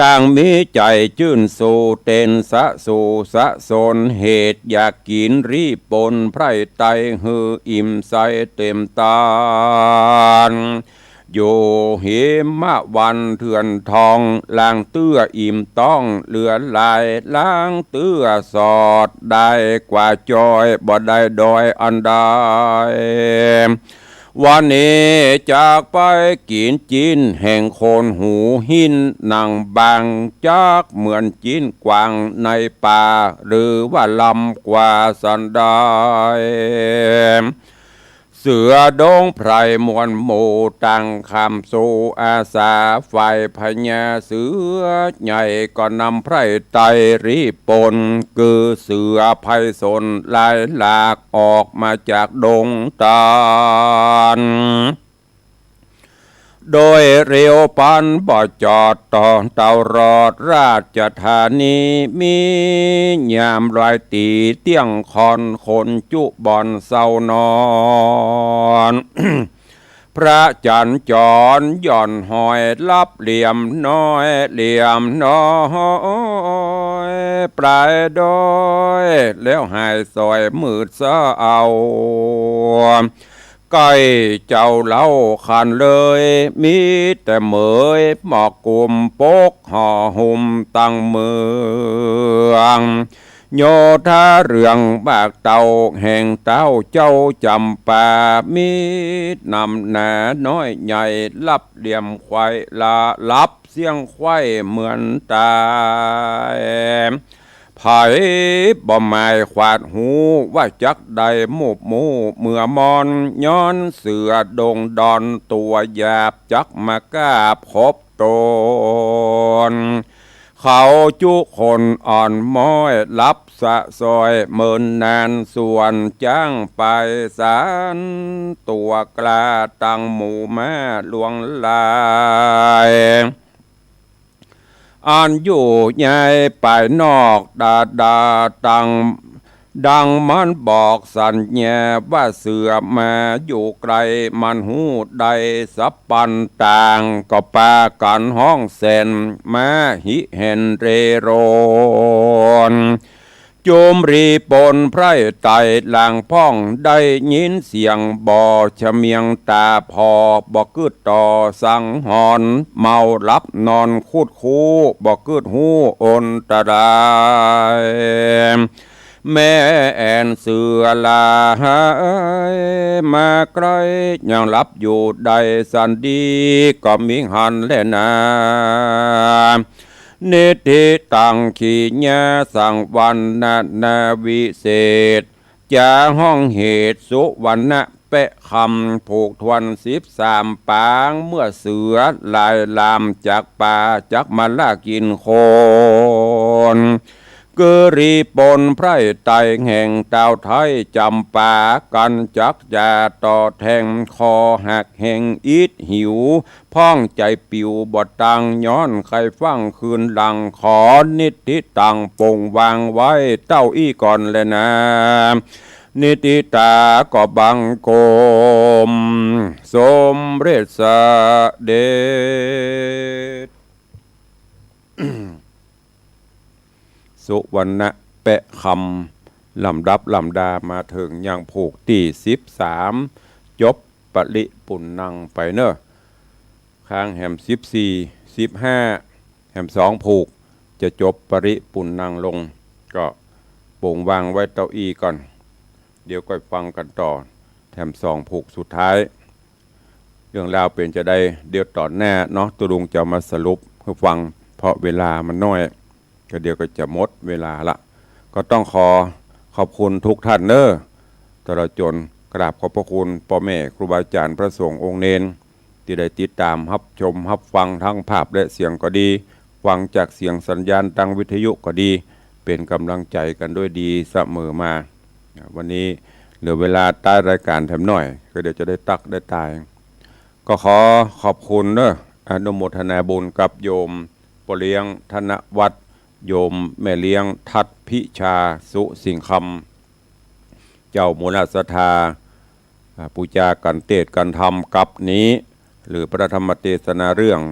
ต่างมีใจ๋จื้นสู้เต้นสะสู่สะสน เหตุอยากกิ๋นรีบปนไพร่ไตหื้ออิ่มใสเต็มตาน อยู่หิมะวันเถื่อนทอง ล้างเตื้ออิ่มต้องเหลือหลาย ล้างเตื้อสอดได้กว่าจอย บ่ได้ด้อยอันใด วันนี้จักไปกิ๋นจิ๊นแห่งคนหูหินหนังบาง จักเหมือนจิ๊นกวางในป่า หรือว่าลำกว่าสันใด เสือดงไพร่มวลหมู่ต่างคำสู่อาสา ฝ่ายพญาเสือใหญ่ก็นำไพร่ไตรีบปน คือเสือไพร่สนหลายหลากออกมาจากดงตาล โดยเร็วปานบ่จอดต่อเต้ารอดราชธานี มียามลอยตี๋เตี้ยงคอนคนจุบ่อนเซานอน พระจันทร์จรหย่อนหอยลับเหลี่ยมน้อย เหลี่ยมน้อยปลายดอย แล้วหายสอยมืดซะเอา ใก้เจ้าเล่าคันเลย มีแต่เหมยหมอกกุมปกห่อหุ้มตังเมือง โยธาเรืองบากเต้าแห่งเต้าเจ้าจ๋ำปา มีนำหน้าน้อยใหญ่ลับเหลี่ยมไขว้ละลับเสี้ยงไขว้เหมือนตาย ไผบ่หมายขวาดฮู้ว่าจักได้มูบมู่เมื่อมอน ย้อนเสือดงดอนตั๋วหยาบจักมากาบขบตน เขาจุคนอ่อนม้อยลับสะซอยเมินนาน ส่วนจ๊างไปสานตั๋วกล้าตังหมู่ม้าหลวงหลาย อันอยู่ใหญ่ปายนอกดาดาตัง ดังมันบอกสัญญาว่าเสือมาอยู่ไกล มันฮู้ได้สับปันต่าง ก็ปากั๋นฮ้องแสนมาหิแหนเร่ร่อน จุมรีปนไพร่ไตหลังพ่องได้ยินเสียงบ่เฉมียงต๋าผ่อ บ่กึ๊ดต่อสังหรณ์ เมาหลับนอนคุดคู้ บ่กึ๊ดฮู้อันตราย แม่แอ่นเสือหลายมาใก้ ยังหลับอยู่ได้สันดี ก็มิหั้นแลนา นิทธิตัง ขีณา สังวรรณนาวิเศษ จาฮ้องเหตุสุวรรณะแปะคำ ผูกถ้วนสิบสามปาง เมื่อเสือหลายลามจากป่า จักมาล่ากิ๋นคน คือรีปนไพร่ไตแห่งเต้าไทยจ๋ำปา กั๋นจักจะต่อแทง คอหักแห่งอิดหิว พ่องใจ๋ปิ๋วบ่ตัง ย้อนใค่ฟั่งคืนหลัง ขอนิทธิตังปงวางไว้เต้าอี้ก่อนแลนา นิทธิตาก็บังคมสมเร็จเสด็จ สุวรรณะแปะคำ ลำดับลำดามาเถิงยังผูกตี้สิบสาม จบปริปุณณังไปเน่อ ค้างแหมสิบสี่ สิบห้า แหมสองผูก จะจบปริปุณณังลง ก็ ผมวางไว้เต้าอี้ก่อน เดี๋ยวก็ฟังกั๋นต่อ แถมสองผูกสุดท้าย เรื่องราวเป๋นจาใด เดี๋ยวต๋อนหน้าเนาะ ตุ๊ลุงจะเอามาสรุปหื้อฟัง เพราะเวลามันน้อย ก็เดี๋ยวก็จะหมดเวลาละ ก็ต้องขอขอบคุณทุกท่านเน้อ ตลอดจ๋นกราบขอบพระคุณป้อแม่ครูบาอาจ๋ารย์พระสงฆ์องค์เณร ตี้ได้ติดต๋ามฮับชมฮับฟังทั้งภาพและเสียงก็ดี ฟังจากเสียงสัญญาณตางวิทยุก็ดี เป๋นก๋ำลังใจ๋กั๋นด้วยดีเสมอมา วันนี้เหลือเวลาต้ายรายก๋านแถมหน้อย ก็เดี๋ยวจะได้ตั๊กได้ตาย ก็ขอขอบคุณเน้อ อนุโมทนาบุญกับโยมป้อเลี้ยงธนวัฒน์ โยมแม่เลี้ยงทัดพิชา สุสิงห์คำ เจ้ามูลศรัทธา อ่า ปู๋จากั๋นเตสน์กั๋นธรรมกั๊บนี้ หรือพระธรรมเตสนาเรื่อง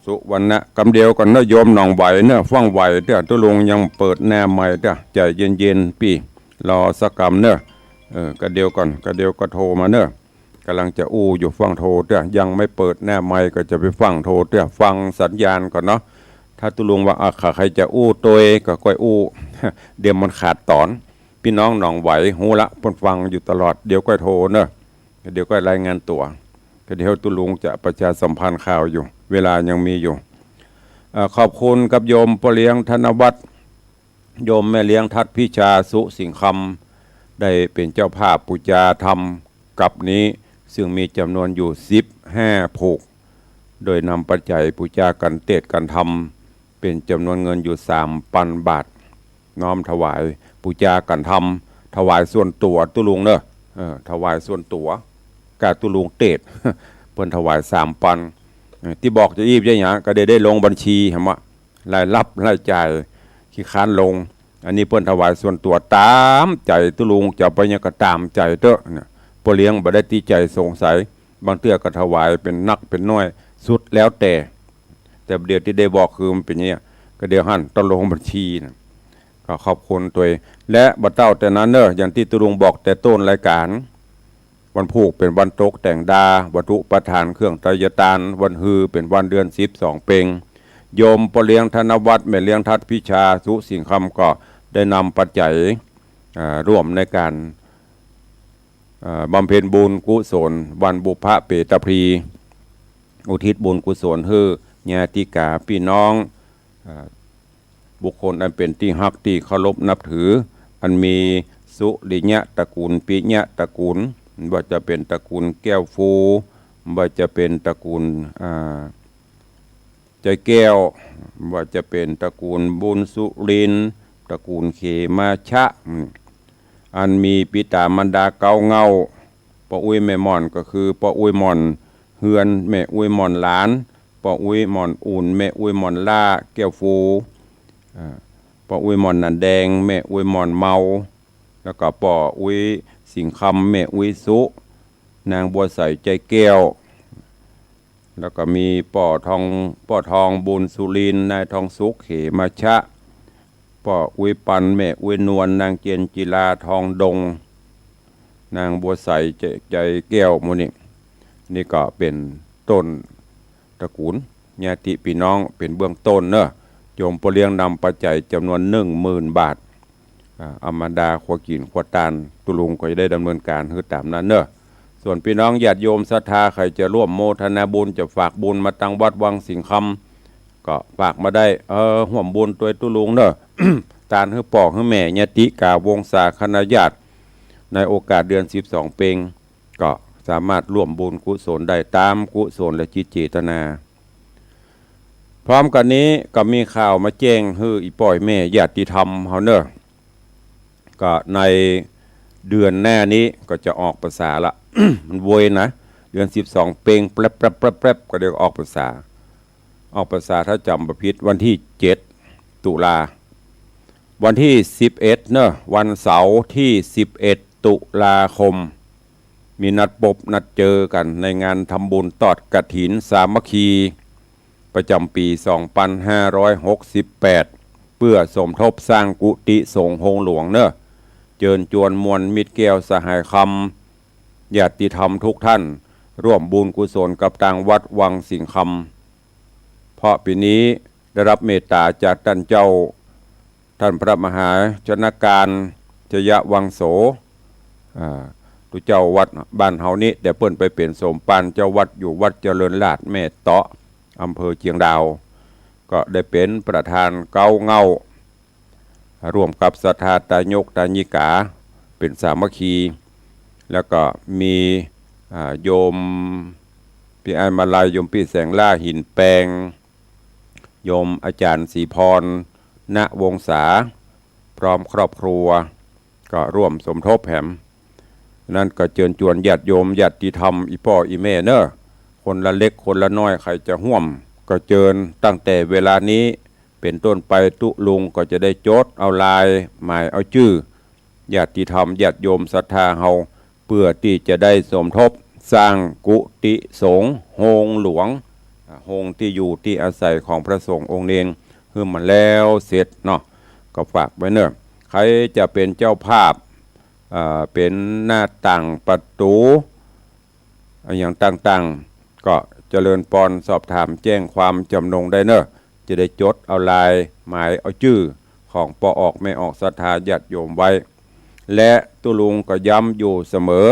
สุวรรณะ กำเดียวกั๋นเน้อ โยมหนองไหวเน้อ ฟังไหวเต๊อะ ตุ๊ลุงยังเปิดหน้าไมค์เต๊อะ ใจ๋เย็นๆ ปี้ รอสักกำเน้อ เออ กำเดียวกั๋น กำเดียวก็โทรมาเน้อ ก๋ำลังจะอู้อยู่ ฟังโทรเต๊อะ ยังไม่เปิดหน้าไมค์ก็จะไปฟังโทรเต๊อะ ฟังสัญญาณก่อนเนาะ ถ้าตุ๊ลุงว่า อ่ะ ใผจะอู้ตวยก็ก้อยอู้ เดี๋ยวมันขาดต๋อน ปี้น้องหนองไหวฮู้ละ เปิ้นฟังอยู่ตลอด เดี๋ยวก้อยโทรเน้อ เดี๋ยวก้อยรายงานตั๋ว ก็เดี๋ยวตุ๊ลุงจะประชาสัมพันธ์ข่าวอยู่ เวลายังมีอยู่ เอ่อ ขอบคุณกับโยมป้อเลี้ยงธนวัฒน์ โยมแม่เลี้ยงทัดพิชา สุสิงห์คำ ได้เป๋นเจ้าภาพปู๋จาธรรมกั๊บนี้ ซึ่งมีจ๋ำนวนอยู่สิบห้าผูก โดยนำปัจจัยปู๋จากั๋นเตสน์กั๋นธรรม เป๋นจ๋ำนวนเงินอยู่สามปันบาท น้อมถวายปู๋จากั๋นธรรม ถวายส่วนตั๋วตุ๊ลุงเน้อ เออ ถวายส่วนตั๋ว ก้าตุ๊ลุงเตสน์ เปิ้นถวายสามปัน เออ ตี้บอกจะอี้จะหยัง ก็ได้ ได้ลงบัญชี หันมะ รายรับรายจ่าย ขี้คร้านลง อันนี้เปิ้นถวายส่วนตั๋วต๋ามใจ๋ตุ๊ลุง จะเอาไปหยังก็ต๋ามใจ๋เต๊อะ เนี่ย ป้อเลี้ยงบ่ได้ติดใจ๋สงสัย บางเตื้อก็ถวายเป๋นนักเป๋นน้อย สุดแล้วแต่ แต่เดี๋ยวตี้ได้บอกคือมันเป๋นอย่างเงี้ย ก็เดี๋ยวหั้นต้องลงบัญชีนะ ก็ขอบคุณตวย และบ่เต้าแต่นั้นเน้อ อย่างตี้ตุ๊ลุงบอกแต่ต้นรายก๋าน วันพูกเป๋นวันตกแต่งดา วัตถุประทานเครื่องไทยทาน วันฮือเป๋นวันเดือนสิบสองเป็ง โยมป้อเลี้ยงธนวัฒน์ แม่เลี้ยงทัดพิชา สุสิงห์คำ ก็ได้นำปัจจัย อ่า ร่วมในก๋าน อ่า บำเพ็ญบุญกุศลวันบุพเพเปตพลี อุทิศบุญกุศลหื้อญาติกาปี้น้อง อ่า บุคคลอันเป๋นตี้ฮักตี้เคารพนับถือ อันมีสุริยะตระกูล ปิยะตระกูล บ่ว่าจะเป๋นตระกูลแก้วฟู บ่ว่าจะเป๋นตระกูล อ่า ใจ๋แก้ว บ่ว่าจะเป๋นตระกูลบุญสุรินทร์ ตระกูลเขมาชะ อืม อันมีปิต๋ามารดาเก๊าเหง้า ป้ออุ๊ยแม่หม่อน ก็คือป้ออุ๊ยหม่อนเฮือน แม่อุ๊ยหม่อนหลาน ป้ออุ๊ยหม่อนอุ่น แม่อุ๊ยหม่อนหล้า แก้วฟู อ่า ป้ออุ๊ยหม่อนหน้าแดง แม่อุ๊ยหม่อนเมา แล้วก็ป้ออุ๊ยสิงห์คำ แม่อุ๊ยสุ นางบัวใส ใจ๋แก้ว แล้วก็มีป้อทอง ป้อทองบุญสุรินทร์ นายทองสุข เขมาชะ ป้ออุ๊ยปัน แม่อุ๊ยนวล นางเจนจิลา ทองดง นางบัวใส ใจ๋ ใจ๋แก้ว หมู่นี้ นี่ก็เป๋นต้นตระกูล ญาติปี้น้อง เป๋นเบื้องต้นเน้อ โยมป้อเลี้ยงนำปัจจัยจ๋ำนวนหนึ่งหมื่นบาท อ่า เอามาดาครัวกิ๋นครัวตาน ตุ๊ลุงก็จะได้ดำเนินก๋านหื้อต๋ามนั้นเน้อ ส่วนปี้น้องญาติโยมศรัทธาใผจะร่วมโมทนาบุญ จะฝากบุญมาตังวัดวังสิงห์คำ ก็ฝากมาได้ เออ ฮ่วมบุญตวยตุ๊ลุงเน้อ ตานหื้อป้อหื้อแม่ ญาติกาวงศาคณะญาติ ในโอกาสเดือนสิบสองเป็ง ก็สามารถร่วมบุญกุศลได้ต๋ามกุศลและจิตเจตนา พร้อมกั๋นนี้ก็มีข่าวมาแจ้งหื้ออี่ป้ออี่แม่ญาติธรรมเฮาเน้อ ก็ในเดือนหน้านี้ก็จะออกพรรษาละ มันเวยนะ เดือนสิบสองเป็งแป๊บๆๆๆ ก็เดี๋ยวออกพรรษา ออกพรรษาถ้าจ๋ำบ่ผิดวันตี้เจ็ดตุลา วันตี้สิบเอ็ดเน้อ วันเสาร์ตี้สิบเอ็ดตุลาคม มีนัดปบนัดเจอกั๋นในงานทำบุญตอดกฐินสามัคคี ประจ๋ำปี๋สองปันห้าร้อยหกสิบแปด เปื้อสมทบสร้างกุฏิสงฆ์โฮงหลวงเน้อ เจิญจวนมวลมิตรแก้วสหายคำ ญาติธรรมทุกท่าน ร่วมบุญกุศลกับตางวัดวังสิงห์คำ เพราะปี๋นี้ได้รับเมตต๋าจากต้านเจ้า ท่านพระมหาชนการชยวังโส อ่า ตุ๊เจ้าวัดบ้านเฮานี้ แต่เปิ้นไปเป๋นสมภารเจ้าวัดอยู่วัดเจริญราษฎร์แม่เตาะ อำเภอเจียงดาว ก็ได้เป๋นประธานเก๊าเหง้า ร่วมกับศรัทธาตายกตายิกา เป๋นสามัคคี แล้วก็มี อ่า โยมปี้อ้ายมาลัย โยมปี้แสงล่าหินแปง โยมอาจ๋ารย์ศรีพร ณ วงศา พร้อมครอบครัว ก็ร่วมสมทบแหม นั้นก็เจิญจวนญาติโยมญาติธรรม อี่ป้ออี่แม่เน่อ คนละเล็กคนละน้อย ใผจะฮ่วมก็เจิญ ตั้งแต่เวลานี้เป๋นต้นไป ตุ๊ลุงก็จะได้จดเอาลายหมายเอาจื้อ ญาติธรรมญาติโยมศรัทธาเฮา เปื้อตี้จะได้สมทบสร้างกุฏิสงฆ์ โฮงหลวง อ่า โฮงตี้อยู่ตี้อาศัยของพระสงฆ์องค์เณร หื้อมันแล้วเสร็จเนาะ ก็ฝากไว้เน่อ ใผจะเป๋นเจ้าภาพ อ่า เป๋นหน้าต่างประตู๋ อะหยังต่างๆ ก็เจริญปอนสอบถามแจ้งความจำนงได้เน่อ จะได้จดเอาลายหมายเอาจื้อของป้อออกแม่ออกศรัทธาญาติโยมไว้ และตุ๊ลุงก็ย้ำอยู่เสมอ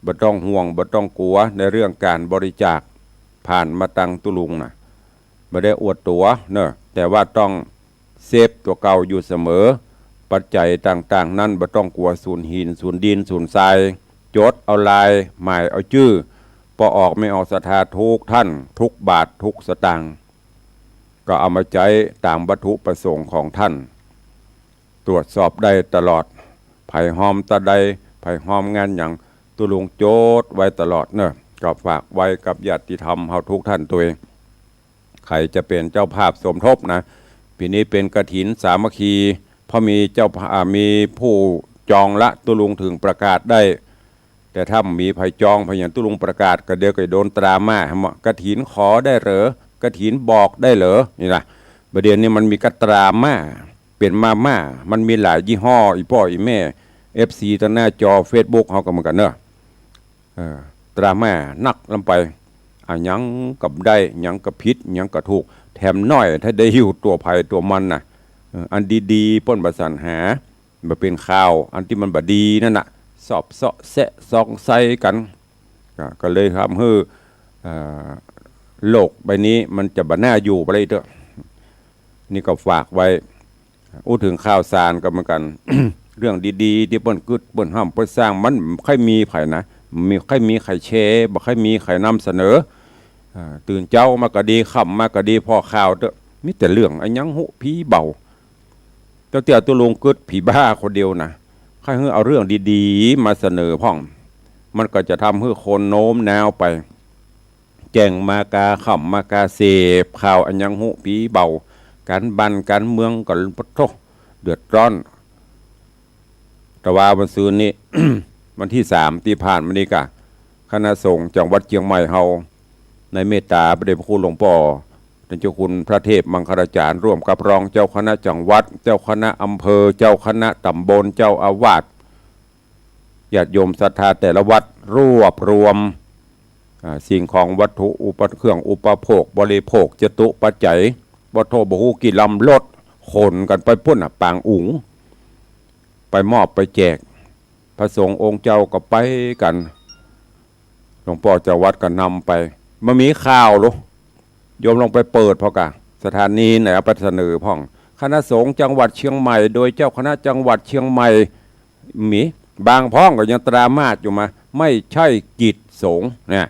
บ่ต้องห่วงบ่ต้องกั๋วในเรื่องก๋านบริจาค ผ่านมาตังตุ๊ลุงน่ะ บ่ได้อวดตั๋วเน่อ แต่ว่าต้องเซฟตั๋วเก่าอยู่เสมอ ปัจจัยต่างๆ นั้นบ่ต้องกั๋วสูญหินสูญดินสูญทราย จดเอาลายหมายเอาจื้อป้อออกแม่ออกศรัทธาทุกท่าน ทุกบาททุกสตางค์ ก็เอามาใจ๊ต๋ามวัตถุประสงค์ของท่าน ตรวจสอบได้ตลอด ใผฮอมตาใด ใผฮอมงานหยัง ตุ๊ลุงจดไว้ตลอดเน่อ ก็ฝากไว้กับญาติธรรมเฮาทุกท่านตวย ใผจะเป๋นเจ้าภาพสมทบนะ ปี๋นี้เป๋นกฐินสามัคคี เพราะมีเจ้าภาพ อ่า มีผู้จองละ ตุ๊ลุงถึงประกาศได้ แต่ถ้าบ่มีใผจองใผหยัง ตุ๊ลุงประกาศก็เดี๋ยวก็โดนตราม่า กฐินขอได้เหรอ กฐินบอกได้เหรอ นี่นะ บ่าเดี่ยวนี้มันมีกระตราม่า เป๋นมาม่า มันมีหลายยี่ห้อ อี่ป้ออี่แม่ เอฟซี ตางหน้าจอเฟซบุ๊กเฮาก็เหมือนกั๋นเน่อ เออ ตราม่านักล้ำไป อะหยังก็บ่ได้ หยังก็ผิด หยังก็ถูก แถมน้อยถ้าได้อยู่ตั๋วใผตั๋วมันน่ะ เออ อันดีๆ เปิ้นบ่สรรหา บ่เป๋นข่าว อันตี้มันบ่ดีนั่นน่ะ สอบเซาะแซะส่องใส่กั๋น ก็ ก็เลยทำหื้อ เอ่อ โลกใบนี้มันจะบ่น่าอยู่ไปเลยเต๊อะ นี่ก็ฝากไว้ อู้ถึงข่าวสารก็เหมือนกั๋น เรื่องดีๆ ตี้เปิ้นกึ๊ดเปิ้นห้ำเปิ้นสร้าง มันบ่ค่อยมีใผนะ บ่มี ค่อยมีใผแชร์ บ่ค่อยมีใผนำเสนอ อ่า ตื่นเจ๊ามาก็ดี ค่ำมาก็ดี ผ่อข่าวเต๊อะ มีแต่เรื่องอะหยังฮู้ผีเบา เต้าเตี้ยตุ๊ลุงกึ๊ดผีบ้าคนเดียวนะ ใค่หื้อเอาเรื่องดีๆ มาเสนอพ่อง มันก็จะทำหื้อคนโน้มน้าวไป แจ้งมากาค่ำมากาเสพข่าวอะหยังฮู้ผีเบา ก๋านบ้านก๋านเมืองก็ปะโท้ เดือดร้อน แต่ว่าวันซืนนี้ วันตี้สามตี้ผ่านมานี้ก่ะ คณะสงฆ์จังหวัดเจียงใหม่เฮา ในเมตตาพระเดชพระคุณหลวงป้อ ท่านเจ้าคุณพระเทพมังคลาจารย์ ร่วมกับรองเจ้าคณะจังหวัด เจ้าคณะอำเภอ เจ้าคณะตำบล เจ้าอาวาส ญาติโยมศรัทธาแต่ละวัด รวบรวม อ่า สิ่งของวัตถุอุป เครื่องอุปโภคบริโภค จตุปัจจัย บ่โท้บ่ฮู้กี่ลำรถ ขนกั๋นไปปู๊นน่ะ ปางอุ๋ง ไปมอบไปแจก พระสงฆ์องค์เจ้าก็ไปกั๋น หลวงป้อเจ้าวัดก็นำไป บ่มีข่าวหรอก โยมลองไปเปิดพ่องก่ะ สถานีไหนเอาไปเสนอพ่อง คณะสงฆ์จังหวัดเชียงใหม่ โดยเจ้าคณะจังหวัดเชียงใหม่ มี บางพ่องก็ยังตรามาสอยู่มา ไม่ใช่กิจสงฆ์เนี่ย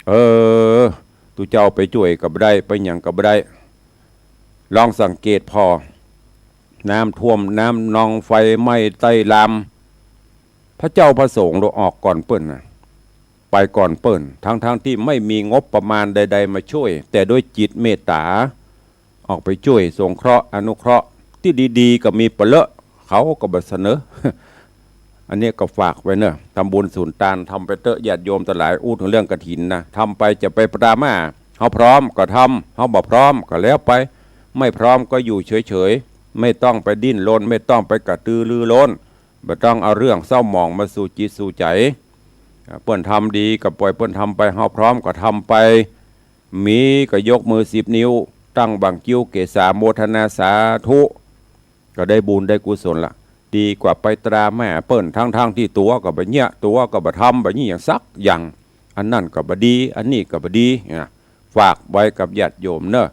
เออ ตุ๊เจ้าไปจ้วยก็บ่ได้ ไปหยังก็บ่ได้ ลองสังเกตผ่อ น้ำท่วม น้ำนอง ไฟไหม้ ใต้ลาม พระเจ้าพระสงฆ์เราออกก่อนเปิ้นน่ะ ไปก่อนเปิ้น ทั้งๆ ตี้ไม่มีงบประมาณใดๆ มาจ้วย แต่ด้วยจิตเมตตา ออกไปจ้วยสงเคราะห์อนุเคราะห์ ตี้ดีๆ ก็มีปะเลอะ เขาก็บ่เสนอ อันนี้ก็ฝากไว้เน่อ ทำบุญสุนตาน ทำไปเต๊อะ ญาติโยมตังหลาย อู้ถึงเรื่องกฐินนะ ทำไปจะไปตราม่า เฮาพร้อมก็ทำ เฮาบ่พร้อมก็แล้วไป ไม่พร้อมก็อยู่เฉยๆ ไม่ต้องไปดิ้นรน ไม่ต้องไปกระตือรือร้น บ่ต้องเอาเรื่องเศร้าหมองมาสู่จิตสู่ใจ๋ อ่า เปิ้นทำดีก็ปล่อยเปิ้นทำไป เฮาพร้อมก็ทำไป มีก็ยกมือสิบนิ้ว ตั้งบั้งคิ้วเกศาโมทนาสาธุ ก็ได้บุญได้กุศลละ ดีกว่าไปตราแม่เปิ้น ทั้งๆ ตี้ตั๋วก็บ่เยียะ ตั๋วก็บ่ทำ บ่เยียะหยังสักอย่าง อันนั้นก็บ่ดี อันนี้ก็บ่ดี นะ ฝากไว้กับญาติโยมเนอะ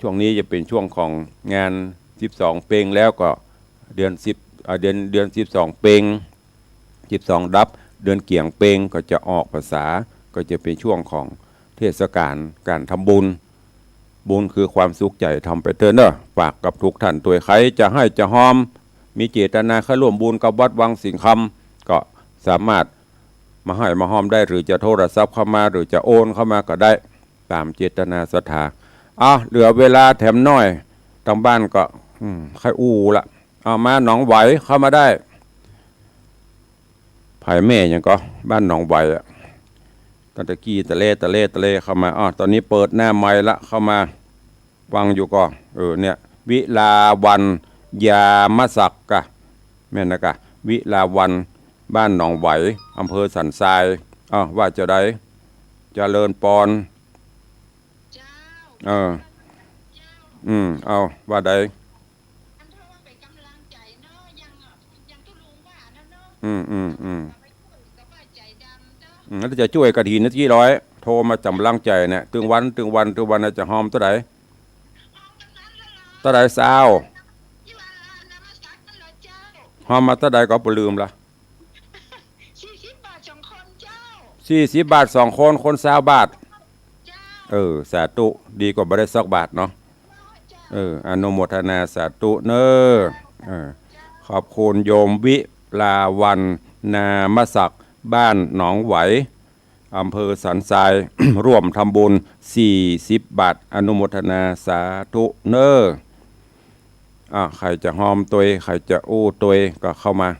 ช่วงนี้จะเป๋นช่วงของงานสิบสองเป็ง แล้วก็เดือนสิบ อ่า เดือน เดือนสิบสองเป็ง สิบสองดับ เดือนเกี๋ยงเป็งก็จะออกพรรษา ก็จะเป๋นช่วงของเทศกาลก๋านทำบุญ บุญคือความสุขใจ๋ ทำไปเต๊อะเนอะ ฝากกับทุกท่านตวย ใผจะไห้จะฮอม มีเจตนาใค่ร่วมบุญกับวัดวังสิงห์คำ ก็สามารถมาไห้มาฮอมได้ หรือจะโทรศัพท์เข้ามา หรือจะโอนเข้ามาก็ได้ ต๋ามเจตนาศรัทธา อ่ะ เหลือเวลาแถมน้อย ตางบ้านก็ อืม ใค่อู้ละ เอามา หนองไหว เข้ามาได้ ใผแม่หยังก็ บ้านหนองไหวอะ ตั้งแต่กี้ตะเล ตะเล ตะเล เข้ามา อ้อ ต๋อนนี้เปิดหน้าไมค์ละ เข้ามาฟังอยู่ก่อ เออ เนี่ย วิลาวัลย์ ยามศักดิ์กะ แม่นนะกะ วิลาวัลย์ บ้านหนองไหว อำเภอสันทราย อ้าว ว่าจาใด เจริญปอน เจ้า เออ เจ้า อืม เอา ว่าใด อันเทาะว่าเป๋นก๋ำลังใจ๋เนาะ อย่าง อย่างตุ๊ลุงว่านั่นเนาะ อืม อืม อืม อืม แล้วจะจ้วยกฐินนะ ตี้ร้อย โทรมาจ๋ำลังใจ๋เนี่ย ตึงวัน ตึงวัน ตึงวันน่ะ จะฮอมเต้าใด เต้าใด ซาว ฮอมมาเต้าใดก็บ่ลืมละ สี่สิบบาทสองคนเจ้า สี่สิบบาทสองคน คนซาวบาท เจ้า เออ สาธุ ดีกว่าบ่ได้สักบาทเนาะ เจ้า เออ อนุโมทนาสาธุเนอะ เออ ขอบคุณโยมวิลาวัลย์ นามศักดิ์ บ้านหนองไหว อำเภอสันทราย ร่วมทำบุญ สี่สิบบาท อนุโมทนาสาธุเนอะ อ่ะ ใผจะฮอมตวย ใผจะอู้ตวย ก็เข้ามา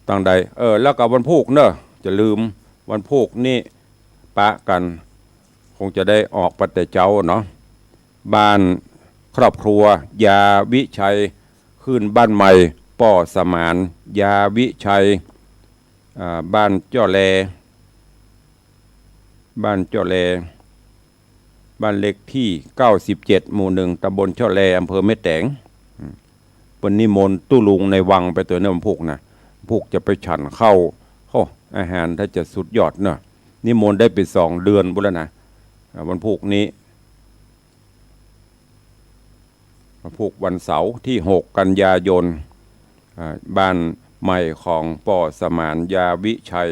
ตางใด เออ แล้วก็วันพูกเนอะ จะลืม วันพูกนี้ปะกั๋น คงจะได้ออกไปแต่เจ๊าเนาะ บ้านครอบครัวยาวิชัย ขึ้นบ้านใหม่ ป้อสมาน ยาวิชัย อ่า บ้านจ้อแล บ้านจ้อแล บ้านเลขตี้เก้าสิบเจ็ด หมู่หนึ่ง ตำบลจ้อแล อำเภอแม่แตง อืม เปิ้นนิมนต์ตุ๊ลุงในวังไปตวยเนอะ วันพูกนะ วันพูกจะไปฉันข้าว โอ้ อาหารถ้าจะสุดยอดเนอะ นิมนต์ได้เป๋นสองเดือนปู้นแล้วนะ อ่า วันพูกนี้ วันพูก วันเสาร์ตี้หกกันยายน อ่า บ้านใหม่ของป้อสมาน ยาวิชัย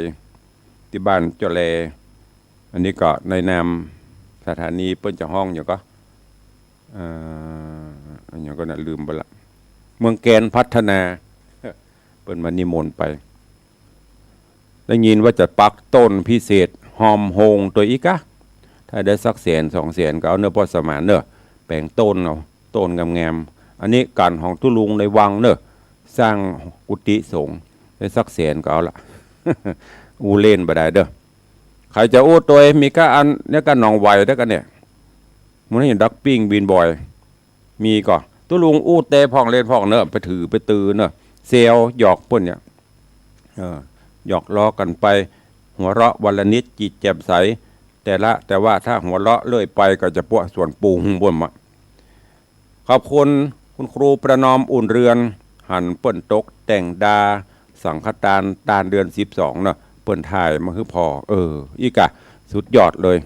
ตี้บ้านจ้อแล อันนี้ก็ในนามสถานีเปิ้นจะฮ้องหยังก็ อ่า หยังก็นะ ลืมไปละ เมืองแกนพัฒนา เปิ้นมานิมนต์ไป ได้ยินว่าจะปักต้นพิเศษฮอมโฮงตวยอีกกะ ถ้าได้สักแสนสองแสนก็เอาเนอะ ป้อสมานเนอะ แป๋งต้นเอา ต้นงามๆ อันนี้ก๋านของตุ๊ลุงในวังเนอะ สร้างกุฏิสงฆ์ ได้สักแสนก็เอาละ อู้เล่นบ่ได้เด้อ ใผจะอู้ตวย มีก้าอันเนี่ย ก้าหนองไหวเด้อ ก้าเนี่ย มื้อนี้ดักปิ้งบินบ่อย มีก่อ ตุ๊ลุงอู้เตพ่องเล่นพ่องเนอะ ไปถือไปตือเนอะ แซวหยอกเปิ้นเนี่ย เออ หยอกล้อกั๋นไป หัวเราะวันละนิด จิตแจ่มใส แต่ละ แต่ว่าถ้าหัวเราะเรื่อยไปก็จะปวดส่วนปูงบนมะ ขอบคุณคุณครูประนอมอุ่นเรือน หันเปิ้นตกแต่งดาสังฆตาน ตานเดือนสิบสองเนาะ เปิ้นถ่ายมาหื้อผ่อ เออ อีกอะ สุดยอดเลย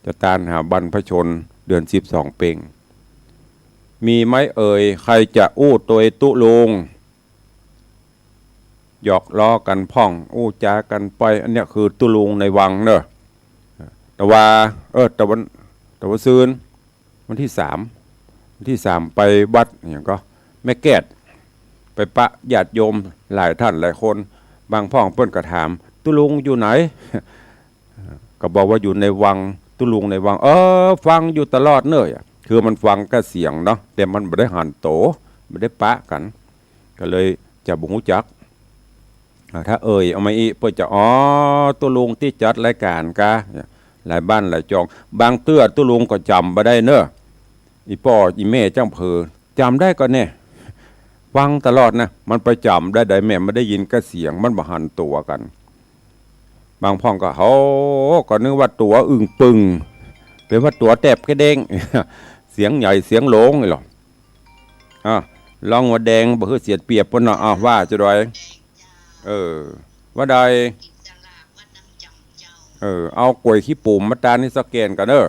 จะตานหาบรรพชนเดือนสิบสองเป็ง มีไหมเอ่ย ใครจะอู้ตวยตุ๊ลุง หยอกล้อกั๋นพ่อง อู้จากั๋นไป อันเนี้ยคือตุ๊ลุงในวังเนอะ แต่ว่า เออ แต่วัน แต่วันซืน วันตี้สาม วันตี้สามไปวัดหยังก็ แม่แก้ด ไปปะญาติโยมหลายท่านหลายคน บางพ่องเปิ้นก็ถาม ตุ๊ลุงอยู่ไหน ก็บอกว่าอยู่ในวัง ตุ๊ลุงในวัง เออ ฟังอยู่ตลอดเน่อ คือมันฟังก้าเสียงเนาะ แต่มันบ่ได้หันโต บ่ได้ปะกั๋น ก็เลยจะบ่ฮู้จัก อ่า ถ้าเอ่ยออกมาอี้ เปิ้นจะ อ๋อ ตุ๊ลุงตี้จัดรายก๋านกา หลายบ้านหลายจอง บางเตื้อตุ๊ลุงก็จ๋ำบ่ได้เน่อ อี่ป้ออี่แม่จั้งเผลอ จ๋ำได้ก่อแน่ ฟังตลอดนะ มันไปจ๋ำได้ใดแม่ มันได้ยินก้าเสียง มันบ่หันตั๋วกั๋น บางพ่องก็ โห ก็นึกว่าตั๋วอึ่งปึ่ง เป๋นว่าตั๋วแต๊บกระเด้ง เสียงใหญ่เสียงโหลงนี่หรอ อ่ะ ลองหัวแดง บ่หื้อเสียเปรียบเปิ้นเนาะ อ่ะ ว่าจะดอย เออ ว่าดอย เออ เอาก๋วยขี้ปุ๋มมาตานนี่สักแก่นก่อนเน่อ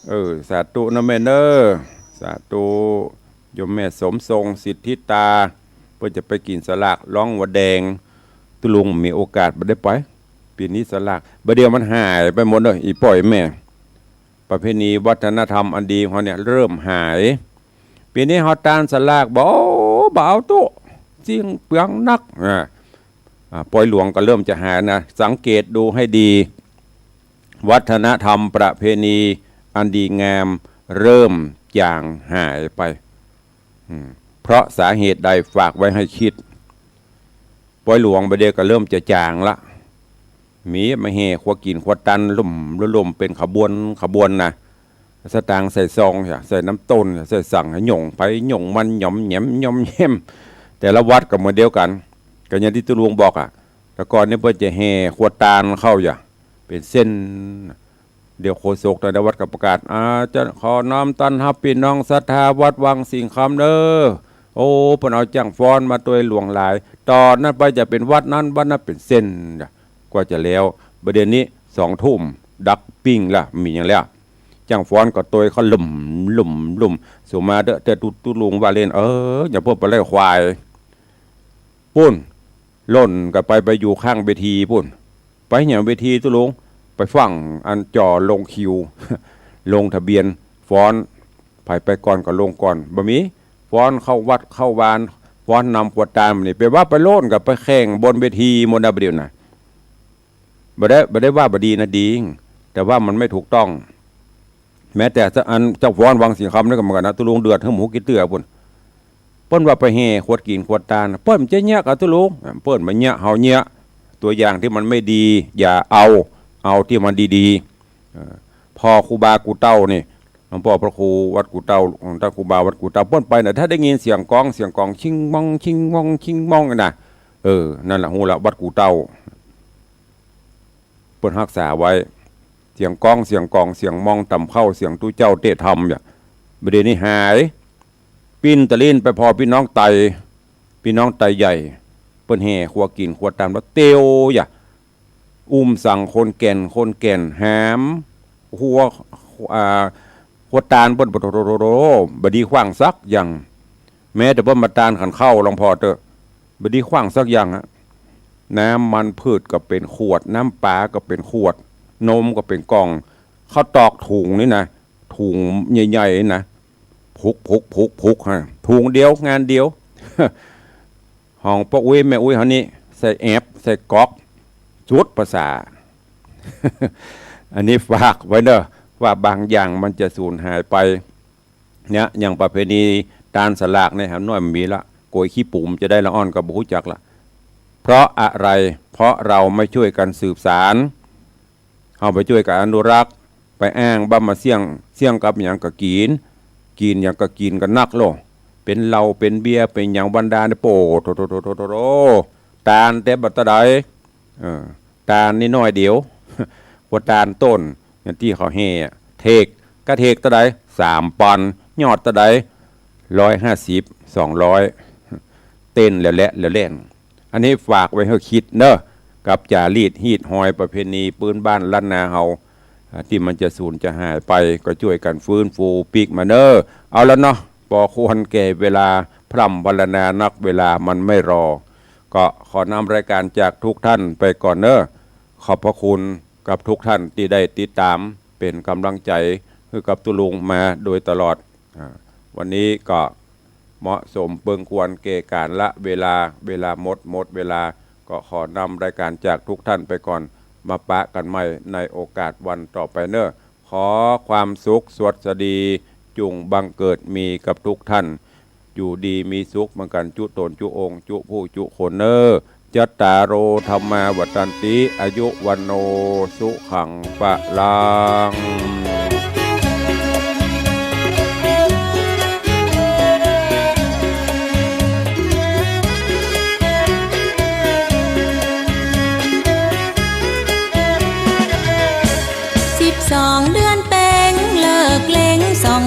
เออ สาธุนะแม่เน่อ สาธุ โยมแม่สมทรง สิทธิตา เปิ้นจะไปกิ๋นสลากลองหัวแดง ตุ๊ลุงมีโอกาสบ่ได้ไป ปี๋นี้สลาก บ่าเดี่ยวมันหายไปหมดเน่อ อี่ป้ออี่แม่ ประเพณีวัฒนธรรมอันดีของเฮาเนี่ยเริ่มหาย ปี๋นี้เฮาตานสลากบ่ บ่เอาตุ๊ สิ้นเปลืองนัก อ่า อ่า ปอยหลวงก็เริ่มจะหายนะ สังเกตดูให้ดี วัฒนธรรมประเพณีอันดีงามเริ่มจางหายไป อืม เพราะสาเหตุใด ฝากไว้ให้คิด ปอยหลวงบ่าเดี่ยวก็เริ่มจะจางละ มีมาแห่ครัวกิ๋นครัวตานลุ่มลุ่มเป็นขบวนขบวนนะ สตางค์ใส่ซองจ้ะ ใส่น้ำต้นจ้ะ ใส่สังหย่งไผหย่งมัน หย่อมแหยมหย่อมแหยม แต่ละวัดก็เหมือนเดียวกั๋น ก็อย่างตี้ตุ๊ลุงบอกอะ แต่ก่อนนี่เปิ้นจะแห่ครัวตานเข้าจ้ะ เป๋นเส้น เดี๋ยวโฆษกแต่ละวัดก็ประกาศ อ่า จะขอน้อมต้อนฮับปี้น้องศรัทธาวัดวังสิงห์คำเน่อ โอ้ เปิ้นเอาจ้างฟ้อนมาตวยหลวงหลาย ต๋อนนั้นไปจะเป๋นวัดนั้นวัดนั้นเป๋นเส้นจ้ะ กว่าจะแล้ว บ่าเดี่ยวนี้สองทุ่มดักปิ้งละ มีหยังแล้ว จ้างฟ้อนก็ตวยเข้าลุ่มลุ่มลุ่ม สุมาเต๊อะ แต่ตุ๊ตุ๊ลุงว่าเล่น เออ อย่างเปิ้นไปไล่ควาย ปุ้น ล่นก็ไป ไปอยู่ข้างเวทีปุ้น ไปหยังเวทีตุ๊ลุง ไปฟั่งอันจ่อลงคิว ลงทะเบียน ฟ้อน ใผไปก่อนก็ลงก่อน บ่มี ฟ้อนเข้าวัดเข้าวา ฟ้อนนำครัวตานนี่ แปลว่าไปโล่นก็ไปแข่งบนเวทีหมดนะบ่าเดี่ยวนะ บ่ได้ บ่ได้ว่าบ่ดีนะ ดี แต่ว่ามันไม่ถูกต้อง แม้แต่อันเจ้าฟ้อนวังสิงห์คำนี่ก็เหมือนกั๋นนะ ตุ๊ลุงเดือดหื้อหมูกี่เตื้อปุ้น เปิ้นว่าไปแห่ครัวกิ๋นครัวตาน เปิ้นจะเยียะกับตุ๊ลุง เปิ้นบ่เยียะ เฮาเยียะ ตัวอย่างตี้มันไม่ดี อย่าเอา เอาตี้มันดีๆ เออ พ่อครูบากู่เต้านี่ หลวงป้อพระครูวัดกู่เต้า ต้านครูบาวัดกู่เต้า เปิ้นไปน่ะ ถ้าได้ยินเสียงกลอง เสียงกลอง ชิงมอง ชิงมอง ชิงมอง น่ะ เออ นั่นแหละ ฮู้ละ วัดกู่เต้า เปิ้นฮักษาไว้ เสียงกลอง เสียงกลอง เสียงมองต่ำเข้า เสียงตุ๊เจ้าเตะธรรมเนี่ย บ่าเดี่ยวนี้หาย ปิ้นตะลิ้นไปผ่อปี้น้องไต ปี้น้องไตใหญ่ เปิ้นแห่ครัวกิ๋นครัวตานแล้วเตียวอย่า อุ้มสังคนแก่น คนแก่นหาม ครัว อ่า ครัวตานเปิ้น โถ โถ โถ โถ บ่ดีขว้างสักอย่าง แม้แต่เปิ้นมาตานขันเข้าหลวงพ่อเต๊อะ บ่ดีขว้างสักอย่างอะ น้ำมันพืชก็เป๋นขวด น้ำปลาก็เป๋นขวด นมก็เป๋นกล่อง ข้าวตอกถุงนี่นะ ถุงใหญ่ๆ นี่นะ ผุก ผุก ผุก ผุก ฮะ ถุงเดียว งานเดียว ของป้ออุ๊ยแม่อุ๊ยเฮานี่ ใส่แอบ ใส่ก๊อก สุดภาษา อันนี้ฝากไว้เน่อ ว่าบางอย่างมันจะสูญหายไป เนี่ย อย่างประเพณีตานสลากเนี่ย หาน้อยมันมีละ ก๋วยขี้ปุ๋มจะได้ละอ่อนก็บ่ฮู้จักละ เพราะอะไร เพราะเราไม่ช่วยกันสืบสาน เฮาไปจ้วยกั๋นอนุรักษ์ ไปอ้างบ่ามาเสี้ยง เสี้ยงกับหยังก็กิ๋น กิ๋นหยังก็กิ๋นกั๋นนักโล เป๋นเหล้า เป๋นเบียร์ เป๋นหยังบรรดาเนี่ย โป้ โถ โถ โถ ตานแต่บ่าเต้าใด เออ ตานนี่น้อยเดียว ครัวตานต้น อย่างตี้เขาแห่อะ เถก กะเถกเต้าใด สามปอนด์ ยอดเต้าใด ร้อยห้าสิบ สองร้อย เต้นแล้วแหละ แล้วแหละ อันนี้ฝากไว้หื้อคิดเน่อ กับจ๋ารีตฮีตฮอยประเพณีปื๊นบ้านล้านนาเฮา อ่า ตี้มันจะสูญจะหายไป ก็จ้วยกั๋นฟื้นฟูปิ๊กมาเน่อ เอาละเนาะ ปอควรแก่เวลา พร่ำพรรณนานัก เวลามันไม่รอ ก็ขอนำรายการจากทุกท่านไปก่อนเน่อ ขอบพระคุณกับทุกท่านตี้ได้ติดต๋าม เป๋นก๋ำลังใจ๋หื้อกับตุ๊ลุงมาโดยตลอด อ่า วันนี้ก็เหมาะสมเปิงควรแก่ก๋าลเวลา เวลาหมด หมดเวลา ก็ขอนำรายการจากทุกท่านไปก่อน มาปะกั๋นใหม่ในโอกาสวันต่อไปเน่อ ขอความสุขสวัสดีจุ่งบังเกิดมีกับทุกท่าน อยู่ดีมีสุขเหมือนกั๋นจุ๊ต๋นจุ๊องค์จุ๊ผู้จุ๊คนเน่อ จัตตาโร ธัมมา วัฑฒันติ อายุ วัณโณ สุขัง พะลัง สิบสองเดือนเพ็ญ เลิกเล็งส่อง